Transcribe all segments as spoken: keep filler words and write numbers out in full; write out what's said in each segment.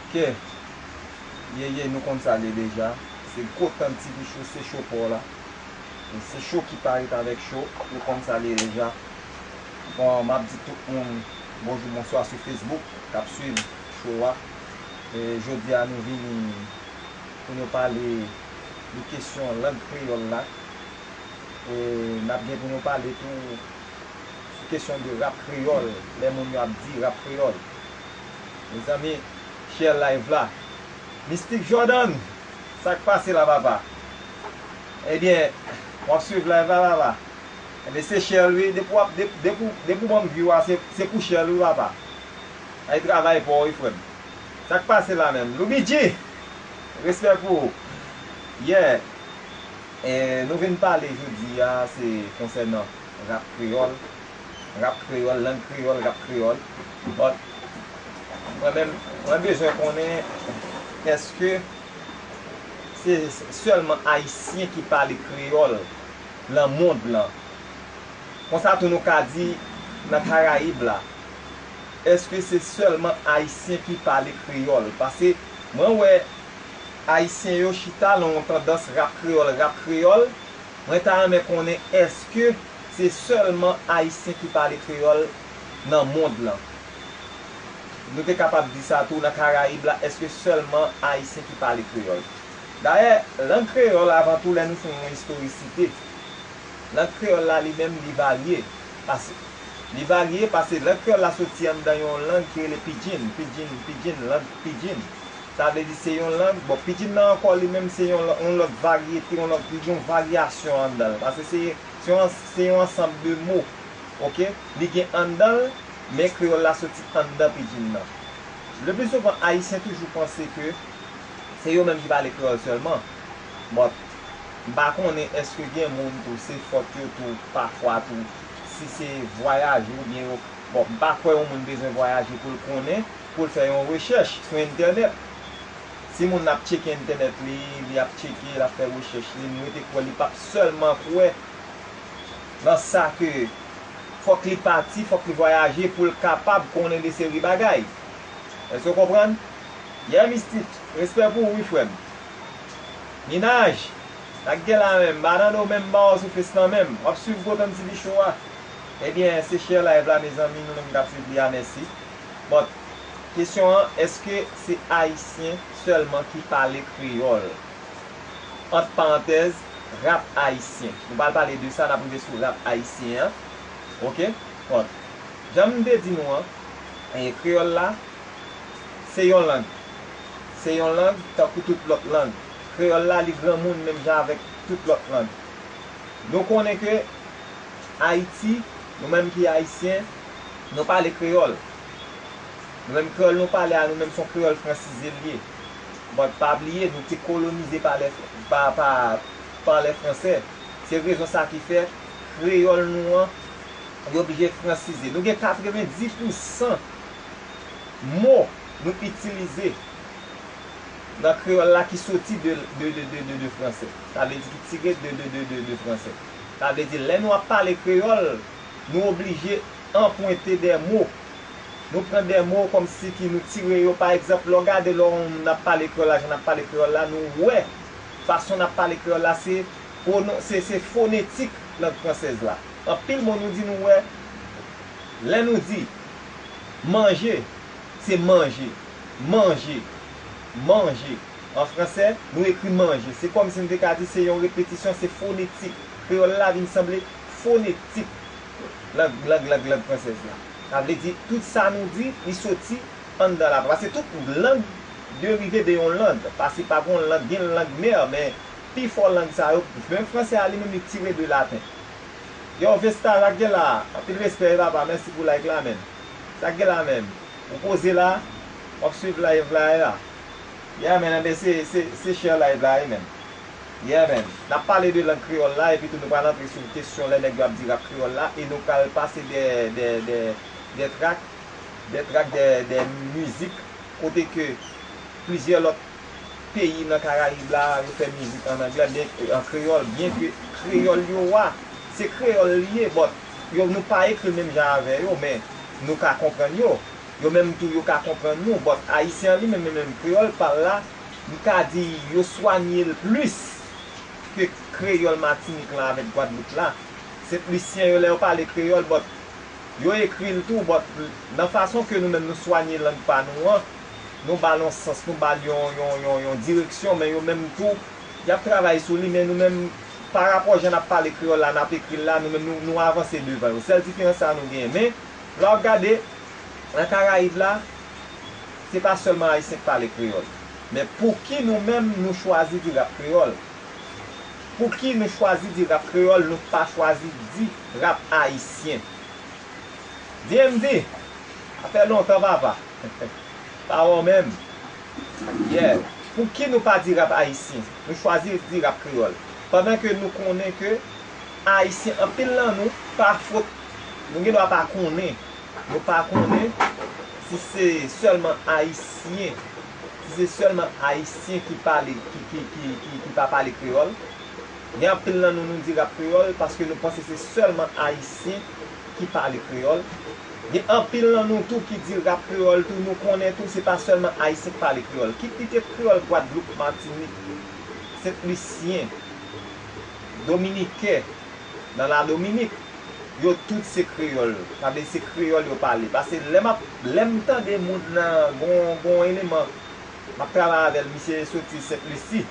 Ok. Ye, ye, nou konn sa l ye deja. Se gwo tann T V Show, se show pa w la. E se show ki parèt avèk show, nou konn sa l ye deja. Bon, m ap di tout moun bonjou, bonswa sou Facebook k ap swiv show a. E jodi a, nou vini pou nou pale de kesyon lang kreyòl la. E n ap gen pou nou pale tou sou kesyon de rap kreyòl, lè moun yo ap di rap kreyòl. Mezanmi, share live la. Mystic Jordan, sa k pase la, papa? Ebyen, w ap swiv live la, papa? Ebyen, se share, wi. Depi w ap, depi, depi w, depi w ban m view a, se, se pou share, wi, papa. Ay travay pa w, wi, frè m. Sa k pase la menm? Loubi G, respè pou ou. Yeah. E nou vin pale jodi a, se konsènan rap kreyòl. Rap kreyòl, lang kreyòl, rap kreyòl. But, mwen menm, mwen bezwen konnen, èske se sèlman Ayisyen ki pale kreyòl nan mond lan? Konsa tou nou ka di nan Karayib la, èske se sèlman Ayisyen ki pale kreyòl? Paske mwen wè Ayisyen yo chita nan yon tandans rap kreyòl, rap kreyòl. Mwen ta renmen konnen èske se sèlman Ayisyen ki pale kreyòl nan mond lan. Nou te kapab di sa tou nan Karayib la, èske sèlman Ayisyen ki pale kreyòl? Dayè, lang kreyòl, avan tou, lè nou fè yon istorisite, lang kreyòl la li menm li varye. Pase, li varye pase lang kreyòl la soti anndan yon lang ki rele pidgin, pidgin, pidgin, lang pidgin. Sa vle di se yon lang, bon, pidgin nan ankò li menm se yon, yon lòt varyete, yon lòt, yon varyasyon anndan l. Pase se, se yon, se yon ansanm de mo, ok? Li gen anndan l, men kreyòl la soti anndan pidgin nan. Le pli souvan, Ayisyen toujou panse ke se yo menm ki pale kreyòl sèlman. But, m pa konnen èske gen moun tou, se fòt yo tou, pafwa tou, si se vwayaje oubyen yo, bon, m pa kwè yon moun bezwen vwayaje pou l konnen, pou l fè yon rechèch sou entènèt. Si moun ap tcheke entènèt li, li ap tcheke, l ap fè rechèch li, m rete kwè li p ap sèlman kwè nan sa ke fòk li pati, fòk li vwayaje pou l kapab konnen de seri bagay. Èske w konprann? Yeah, Mistik, respè pou ou, wi, frè m. Minaj, sa k gen la menm, m pa tande w menm, m pa wè w sou Face lan menm. W ap swiv Gotan T V Show a. Ebyen, se share live la, mezanmi, nou menm k ap swiv li a, mèsi. But, kesyon an, èske se Ayisyen sèlman ki pale kreyòl? Ant parantèz, rap ayisyen. Nou pral pale de sa, n ap rive sou rap ayisyen an. Ok? Bon, jan m te di nou an, e, kreyòl la, se yon lang. Se yon lang tankou tout lòt lang. Kreyòl la, li granmoun menm jan avèk tout lòt lang. Nou konnen ke Ayiti, nou menm ki ayisyen, nou pale kreyòl. Nou menm kreyòl nou pale a, nou menm se yon kreyòl fransize l ye. But pa bliye, nou te kolonize pa lè, pa, pa, pa lè fransè. Se rezon sa ki fè kreyòl nou an, li oblije fransize. Nou gen katrevenndis pousan mo nou itilize nan kreyòl la ki soti de, de, de, de, de, de fransè. Sa vle di ki tire de, de, de, de, de fransè. Sa vle di lè nou ap pale kreyòl, nou oblije anprente de mo. Nou pran de mo kòmsi ki nou tire yo. Pa egzanp, lè w gade lè yon moun ap pale kreyòl la, jan n ap pale kreyòl la, nou wè fason n ap pale kreyòl la, se pwonon-, se, se fonetik lang fransèz la. Anpil mo nou di nou wè, lè nou di manje, se manje, manje, manje. An fransè, nou ekri manje. Se kòmsi nou te ka di se yon repetisyon, se fonetik. Kreyòl la vin sanble fonetik lang, lang, lang, lang fransèz la. Sa vle di, tout sa nou di, li soti anndan la. Paske tout lang derive de yon lang. Paske pa gen yon lang, gen lang mè, men pifò lang sa yo, menm fransè a li menm li tire de laten. Yo, Vesta, sa k gen la? Anpil respè, wi, papa. Mèsi pou like la, menm. Sa k gen la, menm? Ou poze la, w ap swiv live la, ya. Yeah, man, enben, se, se, se share live la, wi, menm. Yeah, man. N ap pale de lang kreyòl la, epi tou nou pral antre sou kesyon lè nèg yo ap di rap kreyòl la, e nou pral pase de, de, de, de track, de track de, de mizik, kote ke plizyè lòt peyi nan Karayib la, yo fè mizik an anglè, byen, an kreyòl, byen ke kreyòl yo a, se kreyòl li ye, but yo, nou pa ekri l menm jan avè yo, men nou ka konprann yo. Yo menm tou, yo ka konprann nou, but Ayisyen an li menm, menm, menm, kreyòl pa l la, m ka di yo swanye l plis ke kreyòl Matinik lan avèk Gwadloup la. Sent Lisyen yo, lè yo pale kreyòl, but yo ekri l tou, but nan fason ke nou menm nou swanye lang pa nou an, nou ba l yon sans, nou ba l yon, yon, yon, yon direksyon, men yo menm tou, y ap travay sou li, men nou menm, parapò jan n ap pale kreyòl la, n ap ekri l la, nou menm nou, nou avanse devan yo. Sèl diferans sa nou genyen. Men, lè w ap gade, nan Karayib la, se pa sèlman Ayisyen k pale kreyòl. Men pouki nou menm nou chwazi di rap kreyòl? Pouki nou chwazi di rap kreyòl, nou pa chwazi di rap ayisyen? D M D, sa fè lontan, papa. Pa wè w menm. Yeah. Pouki nou pa di rap ayisyen? Nou chwazi di rap kreyòl. Pandan ke nou konnen ke Ayisyen, anpil nan nou, pa fot, nou gen dwa pa konnen. Nou pa konnen si se sèlman Ayisyen, si se sèlman Ayisyen ki pale, ki, ki, ki, ki, ki pa pale kreyòl. Gen anpil nan nou, nou di rap kreyòl paske nou panse se sèlman Ayisyen ki pale kreyòl. Gen anpil nan nou tou ki di rap kreyòl tou, nou konnen tou se pa sèlman Ayisyen k pale kreyòl. Kit li te kreyòl Gwadloup, Matinik, Sent Lisyen, Dominiken, nan Ladominik, yo tout se kreyòl. Sa vle di se kreyòl yo pale. Paske lè m ap, lè m tande moun nan gon, gon eleman, m ap travay avè l, misye soti Sent Lisi.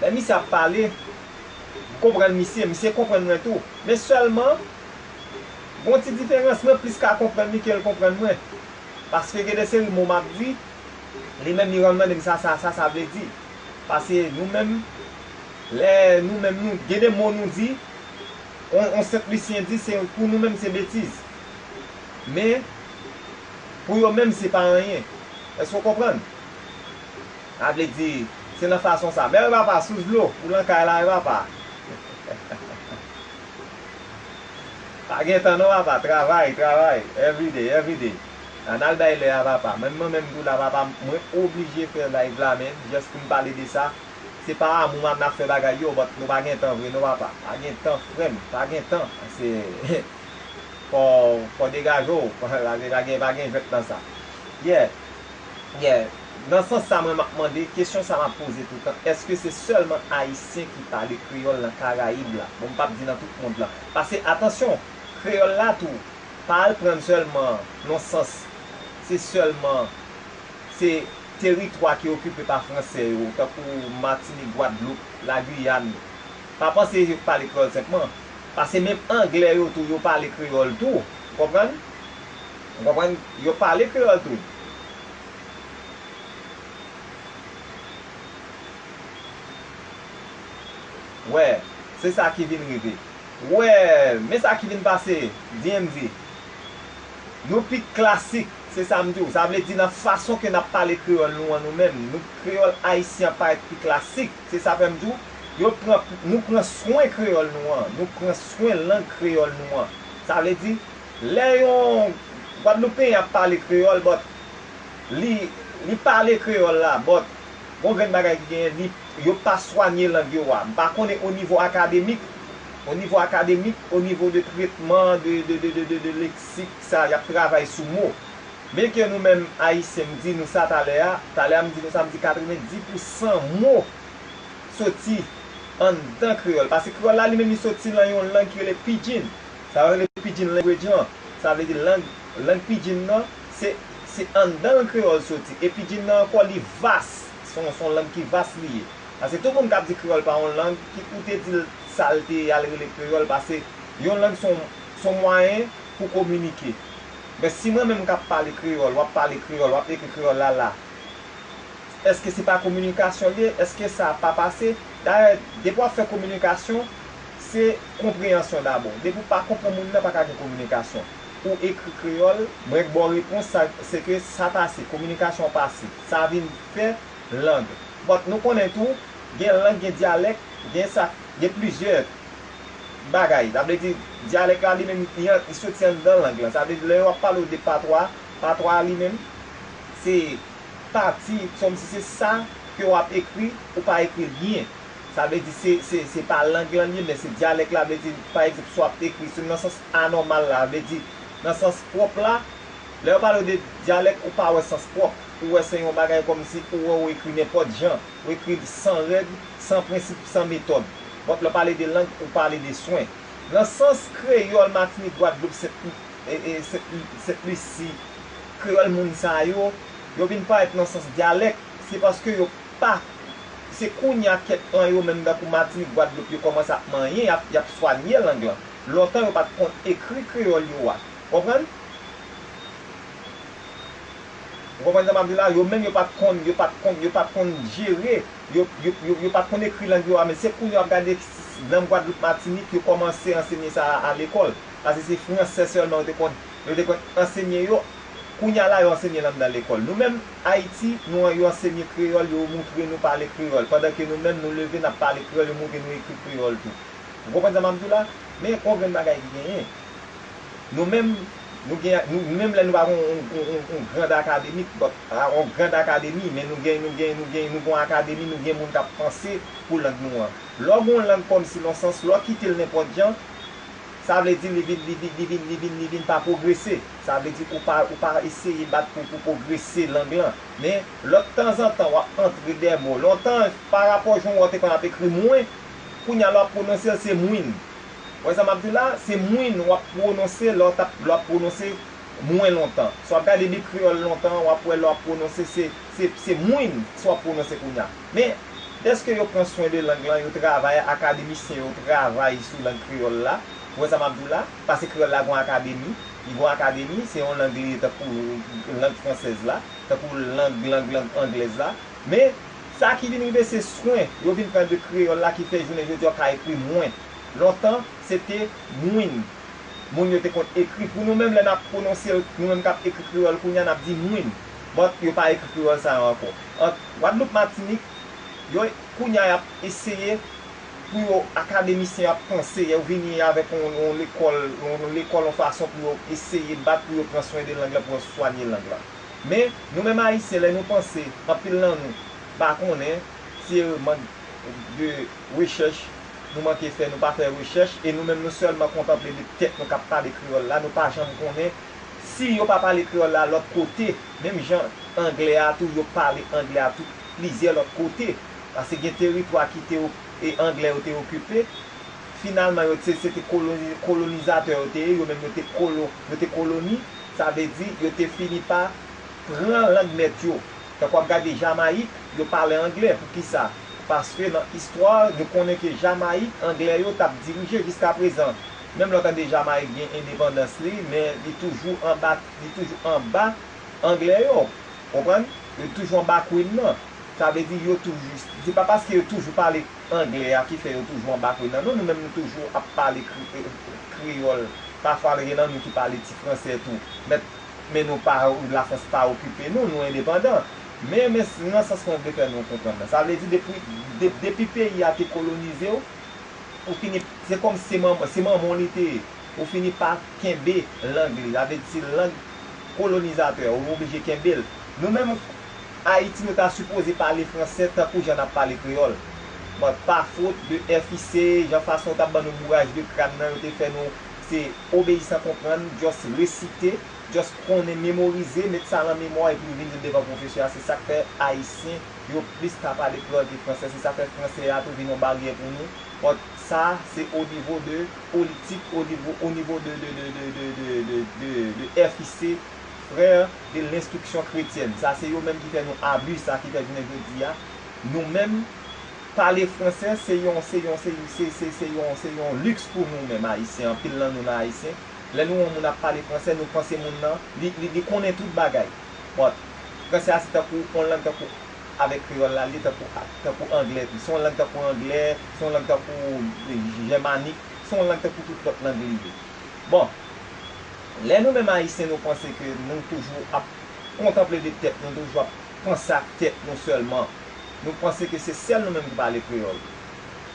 Lè misye ap pale, m konprann misye, misye konprann mwen tou. Men sèlman, gon ti diferans, mwen plis ka konprann li ke l konprann mwen. Paske gen de seri mo m ap di, li menm li rann mande m sa, sa, sa, sa vle di. Paske nou menm, lè nou menm nou, gen de mo nou di, on, on Sent Lisyen di, se, pou nou menm se betiz. Men, pou yo menm se pa anyen. Èske w konprann? Sa vle di, se nan fason sa. Bèl papa, sous dlo, ou nan kay la, wi papa. Pa gen tan non, papa. Travay, travay. Everyday, everyday. Ann al bay lè a, papa. Menm mwen menm tou la, papa, mwen oblije fè live la, men, just pou m pale de sa. Se pa amou m ap n ap fè bagay yo, but nou pa gen tan vre non, papa. Pa gen tan, frè m. Pa gen tan. Se, fò, fò degaje w. Pa gen, pa gen, pa gen jwèt nan sa. Yeah. Yeah. Nan sans sa, mwen m ap mande, kesyon sa m ap poze toutan, èske se sèlman Ayisyen ki pale kreyòl nan Karayib la? Bon, m p ap di nan tout mond lan. Paske, atansyon, kreyòl la tou, pa al pran l sèlman nan sans, se sèlman, se teritwa ki okipe pa fransè yo, tankou Matinik, Gwadloup, Lagiyàn. Pa panse yo pale kreyòl senpman. Paske menm anglè yo tou, yo pale kreyòl tou. Ou konprann? Ou konprann? Yo pale kreyòl tou. Wè, se sa ki vin rive. Wè, men sa ki vin pase, D M D. Nou pi klasik, se sa m di w. Sa vle di nan fason ke n ap pale kreyòl nou an nou menm. Nou, kreyòl ayisyen ap parèt pi klasik. Se sa fè m di w, yo pran, nou pran swen kreyòl nou an. Nou pran swen lang kreyòl nou an. Sa vle di, lè yon Gwadloupeyen ap pale kreyòl, but li, li pale kreyòl la, but gon grenn bagay ki genyen, li, yo pa swanye lang yo a. M pa konnen o nivo akademik, o nivo akademik, o nivo de tretman, de, de, de, de, de, de leksik, sa, y ap travay sou mo. Men ke nou menm Ayisyen, m di nou sa talè a, talè a m di nou sa, m di katrevenndis pousan mo soti anndan kreyòl. Paske kreyòl la, li menm, li soti nan yon lang ki rele pidgin. Sa yo rele pidgin language lan. Sa vle di lang, lang pidgin nan, se, se anndan kreyòl soti. E pidgin nan ankò, li vas. Se yon, se yon lang ki vas li ye. Paske tout moun k ap di kreyòl pa yon lang, kit ou te di l sa l te ye a, l rele kreyòl, paske yon lang se yon, se yon mwayen pou kominike. Men si mwen menm k ap pale kreyòl, w ap pale kreyòl, w ap ekri kreyòl la la, èske se pa kominikasyon l ye? Èske sa pa pase? Dayè, depi w ap fè kominikasyon, se konpreyansyon dabò. Depi w pa konprann moun nan, pa ka gen kominikasyon. Ou ekri kreyòl, mwen k ba w repons, sa, se ke sa pase, kominikasyon pase. Sa vin fè lang. But nou konnen tou, gen lang, gen dyalèk, gen sa, gen plizyè bagay. Sa vle di, dyalèk la li menm, li an, li soti anndan lang lan. Sa vle di, lè yo ap pale w de patwa, patwa a li menm, se pati, se kòmsi se sa ke w ap ekri, ou pa ekri l byen. Sa vle di, se, se, se pa lang lan li ye, men se dyalèk la, vle di, pa egzanp, si w ap ekri, se nan sans anòmal la, vle di, nan sans pwòp la, Lè yo pale w de dyalèk, ou pa wè sans pwòp. Ou wè se yon bagay kòmsi ou wè ou ekri nenpòt jan. Ou ekri l san règ, san prensip, san metòd. But lè w pale de lang, ou pale de swen. Nan sans kreyòl Matinik, Gwadloup, Sent, e, e, Sent, Sent Lisi, kreyòl moun sa yo, yo vin parèt nan sans dyalèk, se paske yo pa, se kounye a kèk nan yo menm tankou Matinik, Gwadloup, yo kòmanse ap manyen, y ap, y ap swanye lang lan. Lontan yo pa t konn ekri kreyòl yo a. Konprann? Ou konprann sa m ap di la? Yo menm yo pa t konn, yo pa t konn, yo pa t konn jere, yo, yo, yo, yo pa t konn ekri lang yo a, men se kou yo ap gade lang Gwadloup Matinik, yo kòmanse ansenye sa a lekòl. Paske se fransè sèlman yo te konn, yo te konn ansenye yo. Kounye a la, yo ansenye l anndan lekòl. Nou menm, Ayiti, nou, yo ansenye kreyòl, yo moutre nou pale kreyòl. Pandan ke nou menm, nou leve, n ap pale kreyòl, yo moutre nou ekri kreyòl tou. Ou konprann sa m ap di w la? Men, yon grenn bagay ki genyen. Nou menm, nou gen, nou, nou menm lè nou pa gen yon, yon, yon, yon grand akademik, but, ah, yon grand akademi, men nou gen, nou gen, nou gen, nou gen yon akademi, nou gen moun k ap panse pou lang nou an. Lè w gen yon lang kòmsi nan sans, lè w kite l nenpòt jan, sa vle di li vin, li vin, li vin, li vin, li vin pa pwogrese. Sa vle di ou pa, ou pa eseye bat pou, pou pwogrese lang lan. Men, lòt tanzantan, w ap antre dè mo. Lontan, pa rapò jan w te konn ap ekri mwen, kounye a lè w ap pwononse l, se mwin. Wè sa m ap di w la? Se mwin w ap pwononse lè w t ap, lè w ap pwononse mwen lontan. Si w ap gade Bib kreyòl lontan, w ap wè lè w ap pwononse, se, se, se mwin si w ap pwononse kounye a. Men, dèske yo pran swen de lang lan, yo travay, akademisyen yo travay sou lang kreyòl la. Ou wè sa m ap di w la? Paske kreyòl la gon akademi. Li gon akademi, se yon lang li ye tankou lang fransèz la, tankou lang, lang, lang anglèz la. Men, sa ki vin rive, se swen yo vin pran de kreyòl la ki fè jounen jodi a w ka ekri mwen. Lontan, se te mwin. Moun yo te konn ekri. Pou nou menm, lè n ap pwononse l, nou menm k ap ekri kreyòl kounye a, n ap di mwin. But yo pa ekri kreyòl sa yo ankò. Ant Gwadloup, Matinik, yo kounye a y ap eseye pou yo, akademisyen yo ap panse, yo vini avèk yon, yon lekòl, yon lekòl, yon fason pou yo eseye bat, pou yo pran swen de lang lan, pou yo swanye lang lan. Men, nou menm Ayisyen, lè nou panse, anpil nan nou pa konnen, se mank de rechèch nou manke fè, nou pa fè rechèch, e nou menm nou sèlman kontanple de tèt nou k ap pale kreyòl la, nou pa janm konnen si yo pa pale kreyòl la lòt kote, menm jan anglè a tou, yo pale anglè a tou plizyè lòt kote, paske gen teritwa ki te o-, e anglè yo te okipe, finalman yo se, se te koloni-, kolonizatè yo te ye, yo menm yo te kolo-, yo te koloni, sa vle di yo te fini pa pran lang mèt yo. Tankou w ap gade Jamayik, yo pale anglè. Poukisa? Paske nan istwa, nou konnen ke Jamayik, anglè yo t ap dirije jiskaprezan. Menm lè w tande Jamayik gen endepandans li, men li toujou anba, li toujou anba anglè yo. Konprann? Yo toujou anba Queen nan. Sa vle di yo toujou, se pa paske yo toujou pale anglè a ki fè yo toujou anba Queen nan. Non, nou menm nou toujou ap pale kre-, kreyòl. Pafwa gen nan nou ki pale ti fransè tou. Mèt, men nou pa, Lafrans pa okipe nou, nou endepandan. Men, men nan sans mwen vle fè nou konprann nan. Sa vle di depi, de-, depi peyi a te kolonize w, ou fini, se kòm se manman, se manman w li te ye. Ou fini pa kenbe lang li. Sa vle di se lang kolonizatè, ou oblije kenbe l. Nou menm, Ayiti, nou ta sipoze pale fransè tankou jan n ap pale kreyòl. But pa fot de F I C, jan fason yo t ap ban nou bouraj de kràn nan, yo te fè nou se obeyi san konprann, just resite, just konnen, memorize, met sa nan memwa epi yo vin di l devan pwofesè a. Se sa k fè Ayisyen yo plis ka pale kreyòl ke fransè. Se sa k fè fransè a tou vin yon baryè pou nou. But sa, se o nivo de politik, o nivo, o nivo de, de, de F I C, Frères de l'Instruction Chrétienne. Sa, se yo menm ki fè nou abi sa, ki fè jounen jodi a, nou menm, pale fransè, se yon, se yon, se, se, se, se yon, se yon liks pou nou menm, Ayisyen. Anpil nan nou nan Ayisyen. Lè nou wè yon moun ap pale fransè, nou panse moun nan, li, li, li konnen tout bagay. But, fransè a se tankou, yon lang tankou, avèk kreyòl la, li tankou, tankou anglè tou. Se yon lang tankou anglè, se yon lang tankou, eh, jèmanik, se yon lang tankou tout lòt lang li ye. Bon, lè nou menm Ayisyen, nou panse ke nou toujou ap kontanple de tèt nou, toujou ap panse ak tèt nou sèlman. Nou panse ke se sèl nou menm ki pale kreyòl.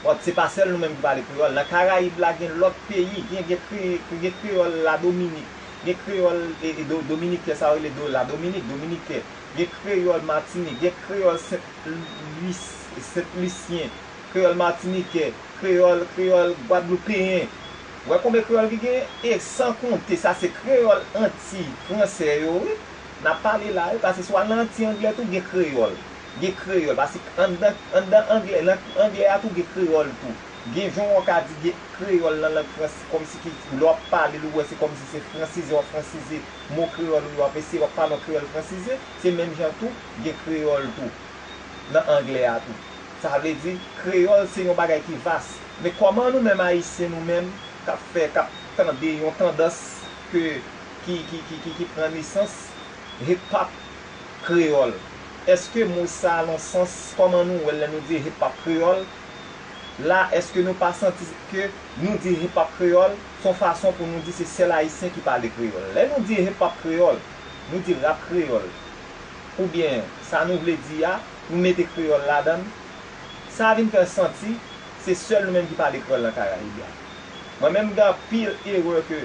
But se pa sèl nou menm ki pale kreyòl. Nan Karayib la, gen lòt peyi, gen, gen kre-, gen kreyòl Ladominik, gen kreyòl, e, e, do-, dominiken, sa yo rele do-, Ladominik, dominiken, gen kreyòl Matinik, gen kreyòl Sent Lwis, Sent Lisyen, kreyòl matinitè, kreyòl, kreyòl gwadloupeyen. Wè konbyen kreyòl ki genyen? E san konte, sa se kreyòl anti fransè yo, wi. N ap pale la, wi, paske swa nan anti anglè tou, gen kreyòl. Gen kreyòl, paske anndan, anndan anglè, nan anglè a tou, gen kreyòl tou. Gen jan w ka di gen kreyòl nan lang fransè, kòmsi ki, lè w ap pale l, ou wè se kòmsi se fransize, w ap fransize mo kreyòl ou yo, w ap eseye, w ap pale yon kreyòl fransize, se menm jan tou, gen kreyòl tou. Nan anglè a tou. Sa vle di, kreyòl se yon bagay ki vas. Men kòman nou menm Ayisyen, nou menm, k ap fè, k ap tande yon tandans ke, ki, ki, ki, ki, ki pran nesans, hip hop kreyòl? Èske mo sa a nan sans, kòman nou wè l lè nou di hip hop kreyòl? La, èske nou pa santi ke nou di hip hop kreyòl, se yon fason pou nou di se sèl Ayisyen ki pale kreyòl? Lè nou di hip hop kreyòl, nou di rap kreyòl, oubyen sa nou vle di a, nou mete kreyòl ladan l, sa vin fè santi se sèl nou menm ki pale kreyòl nan Karayib la. Mwen menm, gen anpil erè ke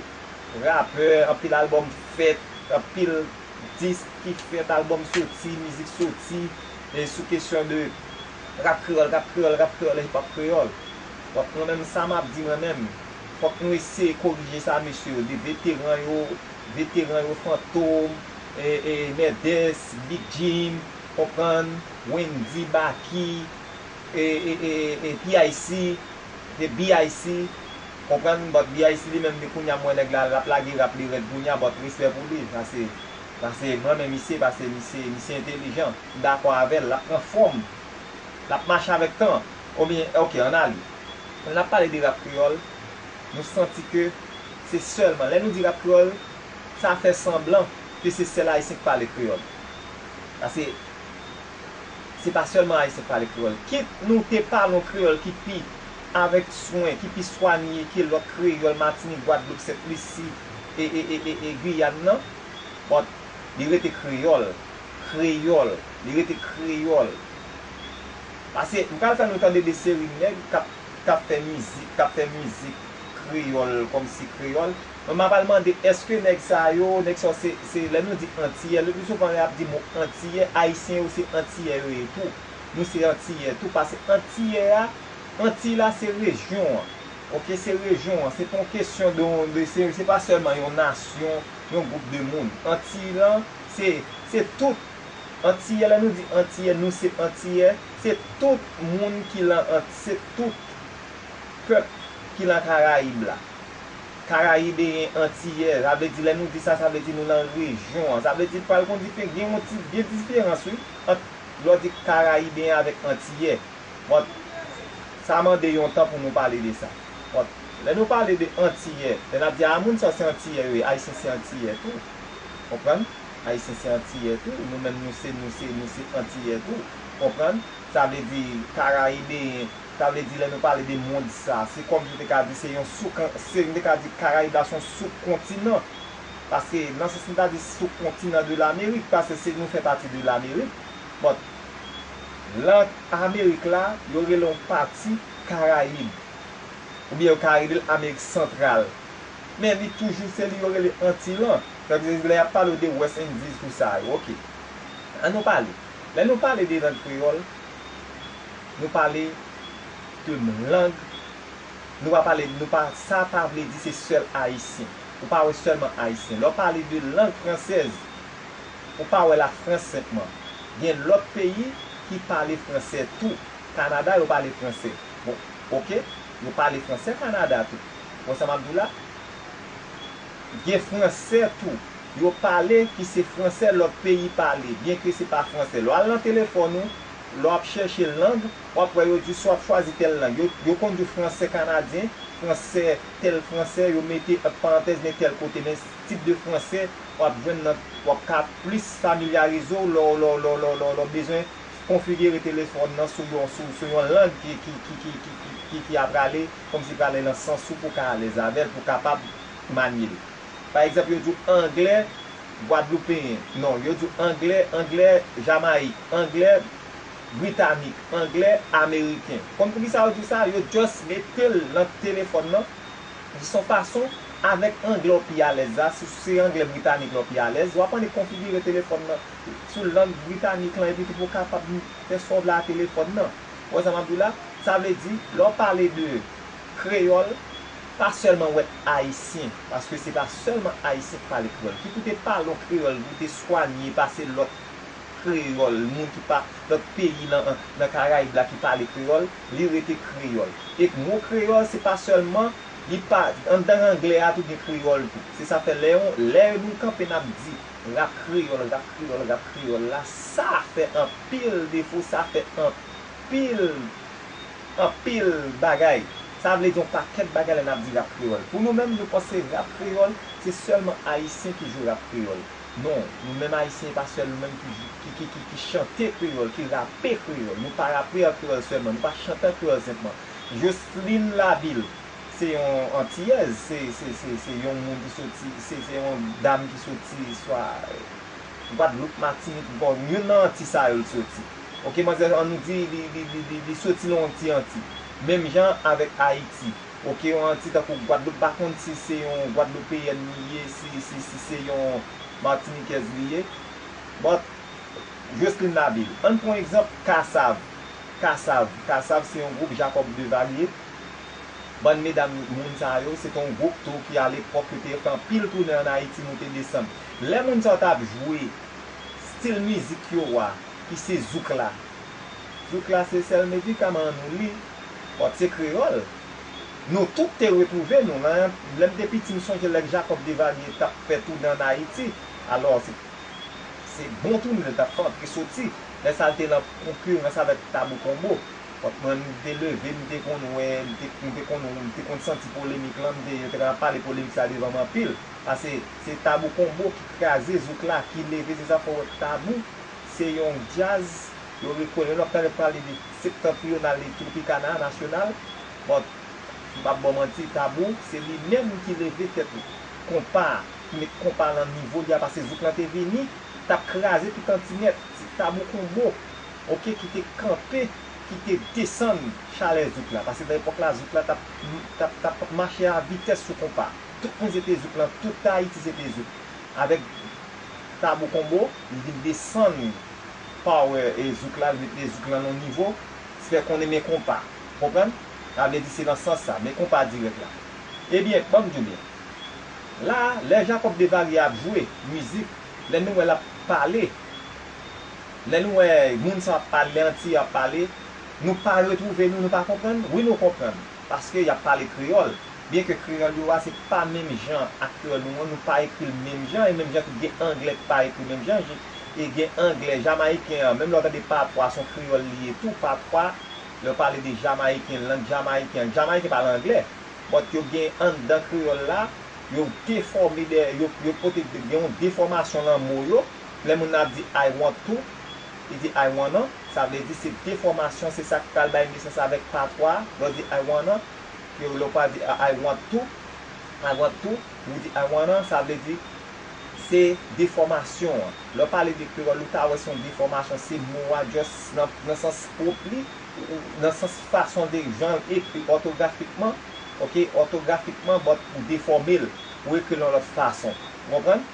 rapè, anpil albòm fèt, anpil disk ki fèt, albòm soti, mizik soti, e sou kesyon de rap kreyòl, rap kreyòl, rap kreyòl, hip hop kreyòl. Donk, mwen menm, sa m ap di mwen menm, fòk nou eseye korije sa, mesye yo, de veteran yo, veteran yo, Fantom, e, e, Mèdès, Big Jim, konprann, Wendy, Baky, e, e, e, e, P I C, e, B I C, konprann, but B I C li menm, li kounye a, m wè nèg la, l ap lage rap li rèd kounye a, but respè pou li, sa se, sa se mwen menm, misye, paske misye, misye entelijan, m dakò avè l, l ap pran fòm, l ap mache avèk tan, oubyen, ok, ann ale. Lè n ap pale de rap kreyòl, nou santi ke se sèlman, lè nou di rap kreyòl, sa fè sanblan ke se sèl Ayisyen k pale kreyòl. Paske se pa sèlman Ayisyen k pale kreyòl. Kit nou te pale yon kreyòl ki pi avèk swen, ki pi swanye ke lòt kreyòl Matinik, Gwadloup, Sent Lisi, e, e, e, e, e Giyàn nan, but li rete kreyòl. Kreyòl. Li rete kreyòl. Paske m pral fè nou tande de seri nèg k ap, k ap fè mizik, k ap fè mizik kreyòl, kòmsi kreyòl. Mwen, m ap al mande, èske nèg sa yo, nèg sa yo, se, se, lè nou di antiyè, le pli souvan, y ap di mo antiyè, ayisyen yo, se antiyè yo ye tou. Nou se antiyè tou, paske antiyè a, Antiy la, se rejyon an. Ok, se rejyon an. Se pa yon kesyon de, de se, se pa sèlman yon nasyon, yon gwoup de moun. Antiy lan, se, se tout. Antiyè, lè nou di antiyè, nou se antiyè, se tout moun ki lan Ant-, se tout pèp ki lan Karayib la. Karayibeyen antiyè, sa vle di, lè nou di sa, sa vle di nou lan rejyon an. Sa vle di pral gon dife-, gen yon ti, gen diferans, wi, ant lè w di Karayibeyen avèk Antiyè. But, sa mande yon tan pou nou pale de sa. But, lè nou pale de Antiyè, lè n ap di, a, moun sa se Antiyè yo ye, Ayisyen se Antiyè tou. Konprann? Ayisyen se Antiyè tou. Nou menm, nou se, nou se, nou se Antiyè tou. Konprann? Sa vle di, Karayibeyen, sa vle di, lè nou pale de mond sa, se kòm si nou te ka di, se yon sou, se, nou te ka di, Karayib la se yon sou kontinan. Paske, nan sans nou ta di sou kontinan de Lamerik, paske se, nou fè pati de Lamerik. But, lan Amerik la, yo rele yon pati Karayib. Oubyen yo ka rele l Amerik Santral. Men li toujou se li yo rele Antiy lan. Sa vle di lè y ap pale w de West Indies, tou sa yo, ok. An nou pale. Lè nou pale de lang kreyòl, nou pale de lang, nou pa pale, nou pa, sa pa vle di se sèl Ayisyen. Ou pa wè sèlman Ayisyen. Lè w pale de lang fransèz, ou pa wè Lafrans senpman. Gen lòt peyi ki pale fransè tou. Kanada, yo pale fransè. Bon, ok, yo pale fransè Kanada tou. Bon, sa m ap di w la, gen fransè tou. Yo pale ki se fransè lòt peyi pale, byenke se pa fransè. Lè w al nan telefòn ou, lè w ap chèche lang, w ap wè yo di si w ap chwazi tèl lang. Yo, yo konn di w fransè kanadyen, fransè, tèl fransè, yo mete ant parantèz, men tèl kote, men tip de fransè w ap jwenn nan, w ap ka plis familyarize w lè w, lè w, lè w, lè w, lè w, lè w bezwen konfigire telefòn nan sou yon, sou, sou yon lang ki, ki, ki, ki, ki, ki, ki, ki ap prale, kòmsi prale nan sans ou pou w ka alèz avè l, pou w kapab manye l. Pa egzanp, yo di w anglè gwadloupeyen. Non, yo di w anglè, anglè Jamayik, anglè britanik, anglè ameriken. Konn poukisa yo di w sa? Yo just mete l nan telefòn nan. Se yon fason, avèk anglè w pi alèz la, si se anglè britanik la w pi alèz, w ap annik konfigire telefòn nan sou lang britanik lan, epi tou pou w kapab fè sa w vle a telefòn nan. Ou wè sa m ap di w la? Sa vle di, lè w pale de kreyòl, pa sèlman wè ayisyen, paske se pa sèlman ayisyen ki pale kreyòl. Ki pou te pale yon kreyòl, pou te swanye pase lòt kreyòl, moun ki pa lòt peyi nan, nan Karayib la ki pale kreyòl, li rete kreyòl. E mo kreyòl, se pa sèlman, li pa, anndan anglè a tou gen kreyòl tou. Se sa fè lè yon, lè nou kanpe n ap di rap kreyòl, rap kreyòl, rap kreyòl la, sa fè anpil defo, sa fè anpil anpil bagay. Sa vle di yon pakèt bagay lè n ap di rap kreyòl. Pou nou menm, nou panse rap kreyòl, se sèlman ayisyen ki jwe rap kreyòl. Non, nou menm ayisyen, e pa sèl nou menm ki, ki, ki, ki, ki chante kreyòl, ki rape kreyòl. Nou pa rape an kreyòl sèlman, nou pa chante an kreyòl senpman. Jocelyne Labille, se yon antiyèz, se, se, se, se yon moun ki soti, se, se yon dam ki soti swa Gwadloup, Matinik, bon, youn nan Anti sa yo l soti. Oke, manzè, an nou di, li, li, li, li, li soti nan yon ti Anti. Menm jan avèk Ayiti. Oke, yon Anti tankou Gwadloup, pa konn si se yon Gwadloupeyèn li ye, si, si, si se yon Matinikèz li ye. But, Jocelyne Labille. Ann pran egzanp, Kassav. Kassav. Kassav se yon gwoup Jacob Devalier. Bann medam moun sa yo, se te yon gwoup tou ki alepòk yo te fè anpil tounen ann Ayiti, moute desann. Lè moun sa yo t ap jwe stil mizik yo a, ki se zouk la. Zouk la se sèl medikaman nou li, but se kreyòl. Nou tout te retwouve nou. Nan, lè m te piti, m sonje lè Jacob Devalier t ap fè tounen ann Ayiti. Alò, se, se bon tounen l t ap fè, antre soti. Lè sa l te nan konkirans avèk Tabou Combo. But mwen, m te leve, m te konn wè, m te, m te konn, m te konn santi polemik lan, m te, yo te konn ap pale polemik sa devan m anpil. Paske se Tabou Combo ki kraze zouk la, ki leve, se sa fè w wè Tabou, se yon djaz, yo rekonèt, lè w ap tande pale de septentrional e tropicana nasyonal, but, m p ap ba w manti, Tabou, se li menm ki leve tèt konpa, ki met konpa lan nivo li a, paske zouk lan te vini, t ap kraze tout anti nèt. Se Tabou Combo, oke, ki te kanpe, ki te desann chalè zouk la. Paske nan epòk la, zouk la t ap, t ap, t ap mache a vitès sou konpa. Tout moun se te zouk lan, tout Ayiti se te zouk. Avèk Tabou Combo, li vin desann power e zouk la, li mete zouk lan nan yon nivo, se fè konnen men konpa. Konprann? Sa vle di se nan sans sa, men konpa dirèk la. Ebyen, ban m di w byen. La, lè Jacob Devalier ap jwe mizik, lè nou wè l ap pale, lè nou wè moun sa ap pale, lè Anti ap pale, nou pa retwouve nou, nou pa konprann? Wi, nou konprann, paske y ap pale kreyòl. Byenke kreyòl yo a, se pa menm jan ak kreyòl nou an, nou pa ekri l menm jan, e menm jan tou gen anglè ki pa ekri menm jan, e gen anglè jamayiken an, menm lè w tande patwa, se yon kreyòl li ye tou, patwa, lè w pale de jamayiken, lang jamayiken an, jamayiken pale anglè, but yo gen anndan kreyòl la, yo defòme de, yo, yo pote, gen yon defòmasyon nan mo yo, lè moun nan ap di I want to, li di I wanna, sa vle di se defòmasyon, se sa k pral bay nesans avèk patwa, lè w di I wanna, yo, lè w pral di I want to, I want to, ou di I wanna, sa vle di se defòmasyon an. Lè w pale de kreyòl, ou ta wè se yon defòmasyon, se mo a just nan, nan sans pwòp li, ou, nan sans fason de jan l ekri òtografikman, oke, òtografikman, but ou defòme l, ou ekri l yon lòt fason. Ou konprann?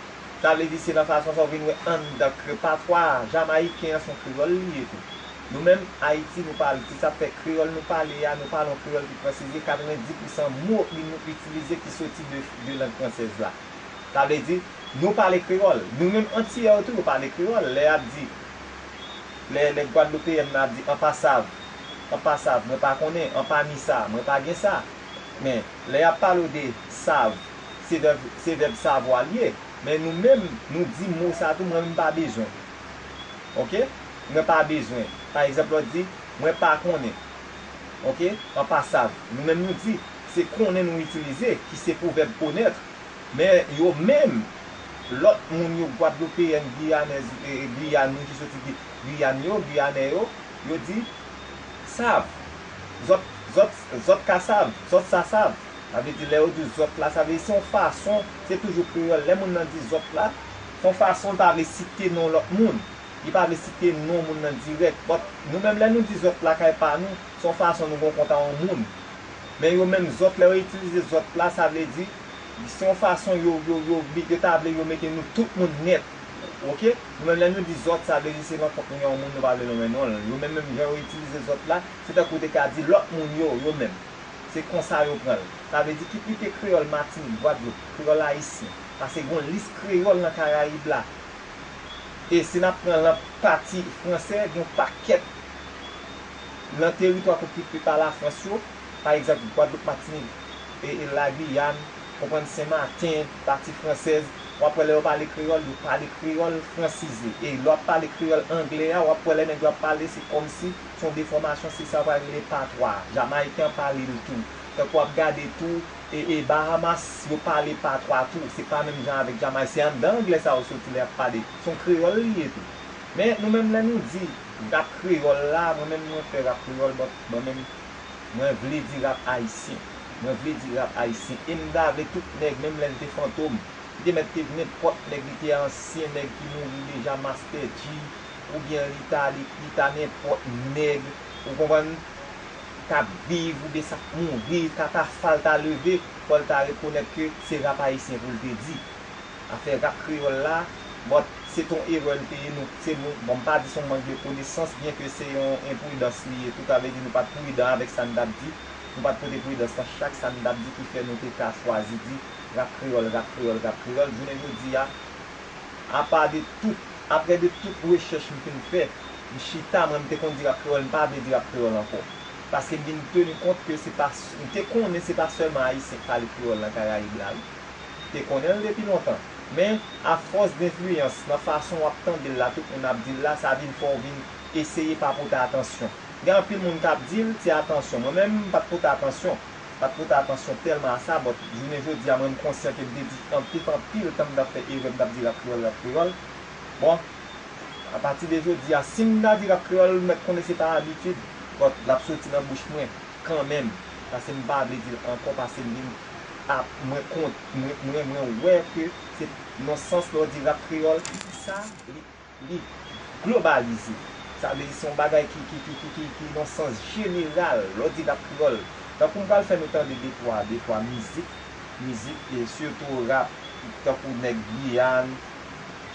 Sa vle di se nan fason sa w vin wè anndan kre-, patwa jamayiken an se yon kreyòl li ye tou. Nou menm, Ayiti, nou pale, se sa k fè kreyòl nou pale a, nou pale yon kreyòl ki franseze, katrevenndis pousan mo ki nou itilize ki soti de, de lang fransèz la. Sa vle di, nou pale kreyòl. Nou menm Antiyè yo tou, yo pale kreyòl. Lè y ap di, lè, lè Gwadloupeyèn nan ap di, an pa sav, an pa sav, mwen pa konnen, an pa ni sa, mwen pa gen sa. Men, lè y ap pale w de sav, se vèb, se vèb savwa l ye. Men nou menm, nou di mo sa tou, mwen menm pa bezwen. Oke? Mwen pa bezwen. Pa egzanp, lè w di, mwen pa konnen. Oke? An pa sav. Nou menm nou di, se konnen nou itilize, ki se pwovèb konèt. Men yo menm, lòt moun yo, Gwadloupeyèn, Giyanèz, e, e, Giyàn, moun ki soti Gi-, Giyàn yo, Giyanè yo, yo di, sav. Zòt, zòt, zòt ka sav, zòt sa sav. Sa vle di, lè yo di zòt la, sa vle di se yon fason, se toujou kreyòl. Lè moun nan di zòt la, se yon fason l pa vle site non lòt moun. Li pa vle site non moun nan dirèk. But nou menm, lè nou di zòt la kay pa nou, se yon fason nou gen yon kont a yon moun. Men yo menm zòt, lè yo itilize zòt la, sa vle di, se yon fason yo, yo, yo, yo ta vle yo mete nou tout moun nèt. Oke? Nou menm, lè nou di zòt, sa vle di se nan kont nou gen yon moun nou pa vle nonmen non l. Yo menm, menm jan yo itilize zòt la, se tankou w te ka di lòt moun yo, yo menm. Se konsa yo pran l. Sa vle di ki kite kreyòl Matinik, Gwadloup, kreyòl ayisyen. Paske gen yon lis kreyòl nan Karayib la. E si n ap pran nan pati fransè, gen yon pakèt nan teritwa kote ki pa Lafrans yo, pa egzanp, Gwadloup, Matinik, e, e Lagiyàn, konprann, Senmaten, pati fransèz, w ap wè lè yo pale kreyòl, yo pale kreyòl fransize. E lè w ap pale kreyòl anglè a, w ap wè lè nèg yo ap pale, se kòmsi se yon defòmasyon, se sa yo pral rele patwa. Jamayiken an pale l tou. Tankou w ap gade tou, e, e Bahamas, yo pale patwa tou. Se pa menm jan avèk Jamay-, se anndan anglè sa yo soti lè y ap pale. Se yon kreyòl li ye tou. Men nou menm lè nou di rap kreyòl la, mwen menm mwen fè rap kreyòl, but mwen menm mwen vle di rap ayisyen. Mwen vle di rap ayisyen. E m ta vle tout nèg, menm lè n te fantom, li te mèt te nenpòt nèg, li te ansyen nèg ki mouri deja, Master G, oubyen li ta, li, li ta nenpòt nèg, ou konprann, k ap viv, oubyen sa k mouri, Katafal ta leve, fò l ta rekonèt ke se rap ayisyen pou l te di. Afè rap kreyòl la, but se t on erè l te ye, nou, se nou, bon, m pa di se yon mank de konesans, byen ke se yon enpridans li ye tou, sa vle di nou pa t pridan avèk sa n t ap di, nou pa t pote pridans nan chak sa n t ap di ki fè nou te ka chwazi di rap kreyòl, rap kreyòl, rap kreyòl. Jounen jodi a, apa de tout, aprè de tout rechèch m fin fè, m chita, mwen m te konn di rap kreyòl, m pa vle di rap kreyòl ankò. Paske m vin teni kont ke se pa, m te konnen se pa sèlman ayisyen k pale kreyòl nan Karayib la, wi. M te konnen l depi lontan. Men, afòs denfliyans, nan fason w ap tande l la, tout moun ap di l la, sa vin fè w vin eseye pa pote atansyon. Gen anpil moun k ap di l, se atansyon. Mwen menm, m pa t pote atansyon. M pa t pote atansyon tèlman a sa, but jounen jodi a, mwen, m konsyan ke m te di anpil, anpil tan m t ap fè erè, m t ap di rap kreyòl, rap kreyòl. Bon, apati de jodi a, si m ta di rap kreyòl, m mèt konnen se pa abitid, but l ap soti nan bouch mwen kanmenm. Paske m pa vle di l ankò, paske m vin ap, mwen kont, mwen, mwen, mwen wè ke se nan sans lè w di rap kreyòl, sa, li, li globalize. Sa vle di se yon bagay ki, ki, ki, ki, ki, ki nan sans jeneral, lè w di rap kreyòl. Tankou m pral fè nou tande de twa, de twa mizik, mizik, e sitou rap, tankou nèg Giyàn,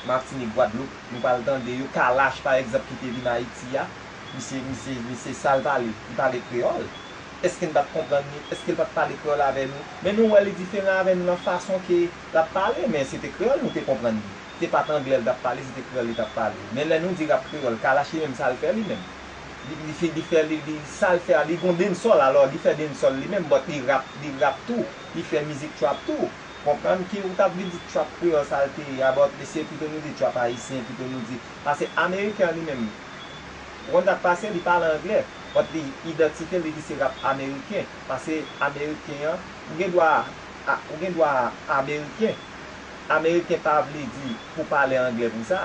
Matinik, Gwadloup, nou pral tande yo. Kalash, pa egzanp, ki te vin Ayiti a, misye, misye, misye, sa l pale, li pale kreyòl. Èske n pa t konprann li? Èske l pa t pale kreyòl avè nou? Men nou wè li diferan avè nou nan fason ke l ap pale, men se te kreyòl nou te konprann li. Se pa t anglè l t ap pale, se te kreyòl li t ap pale. Men lè nou di rap kreyòl, Kalash li menm sa l fè li menm. Li, li fè, li fè, li, li, sa l fè a, li gon dancehall, alò li fè dancehall li menm, but li rap, li rap tou, li fè mizik trap tou. Konprann ki ou t ap vin di trap kreyòl sa l te ye a, but mesye pito nou di trap ayisyen, pito nou di, paske ameriken an li menm, ou konn sa k pase, li pale anglè, but li idantifye l, li di se rap ameriken, paske ameriken an, ou gen dwa, a, ou gen dwa ameriken, ameriken pa vle di pou pale anglè pou sa.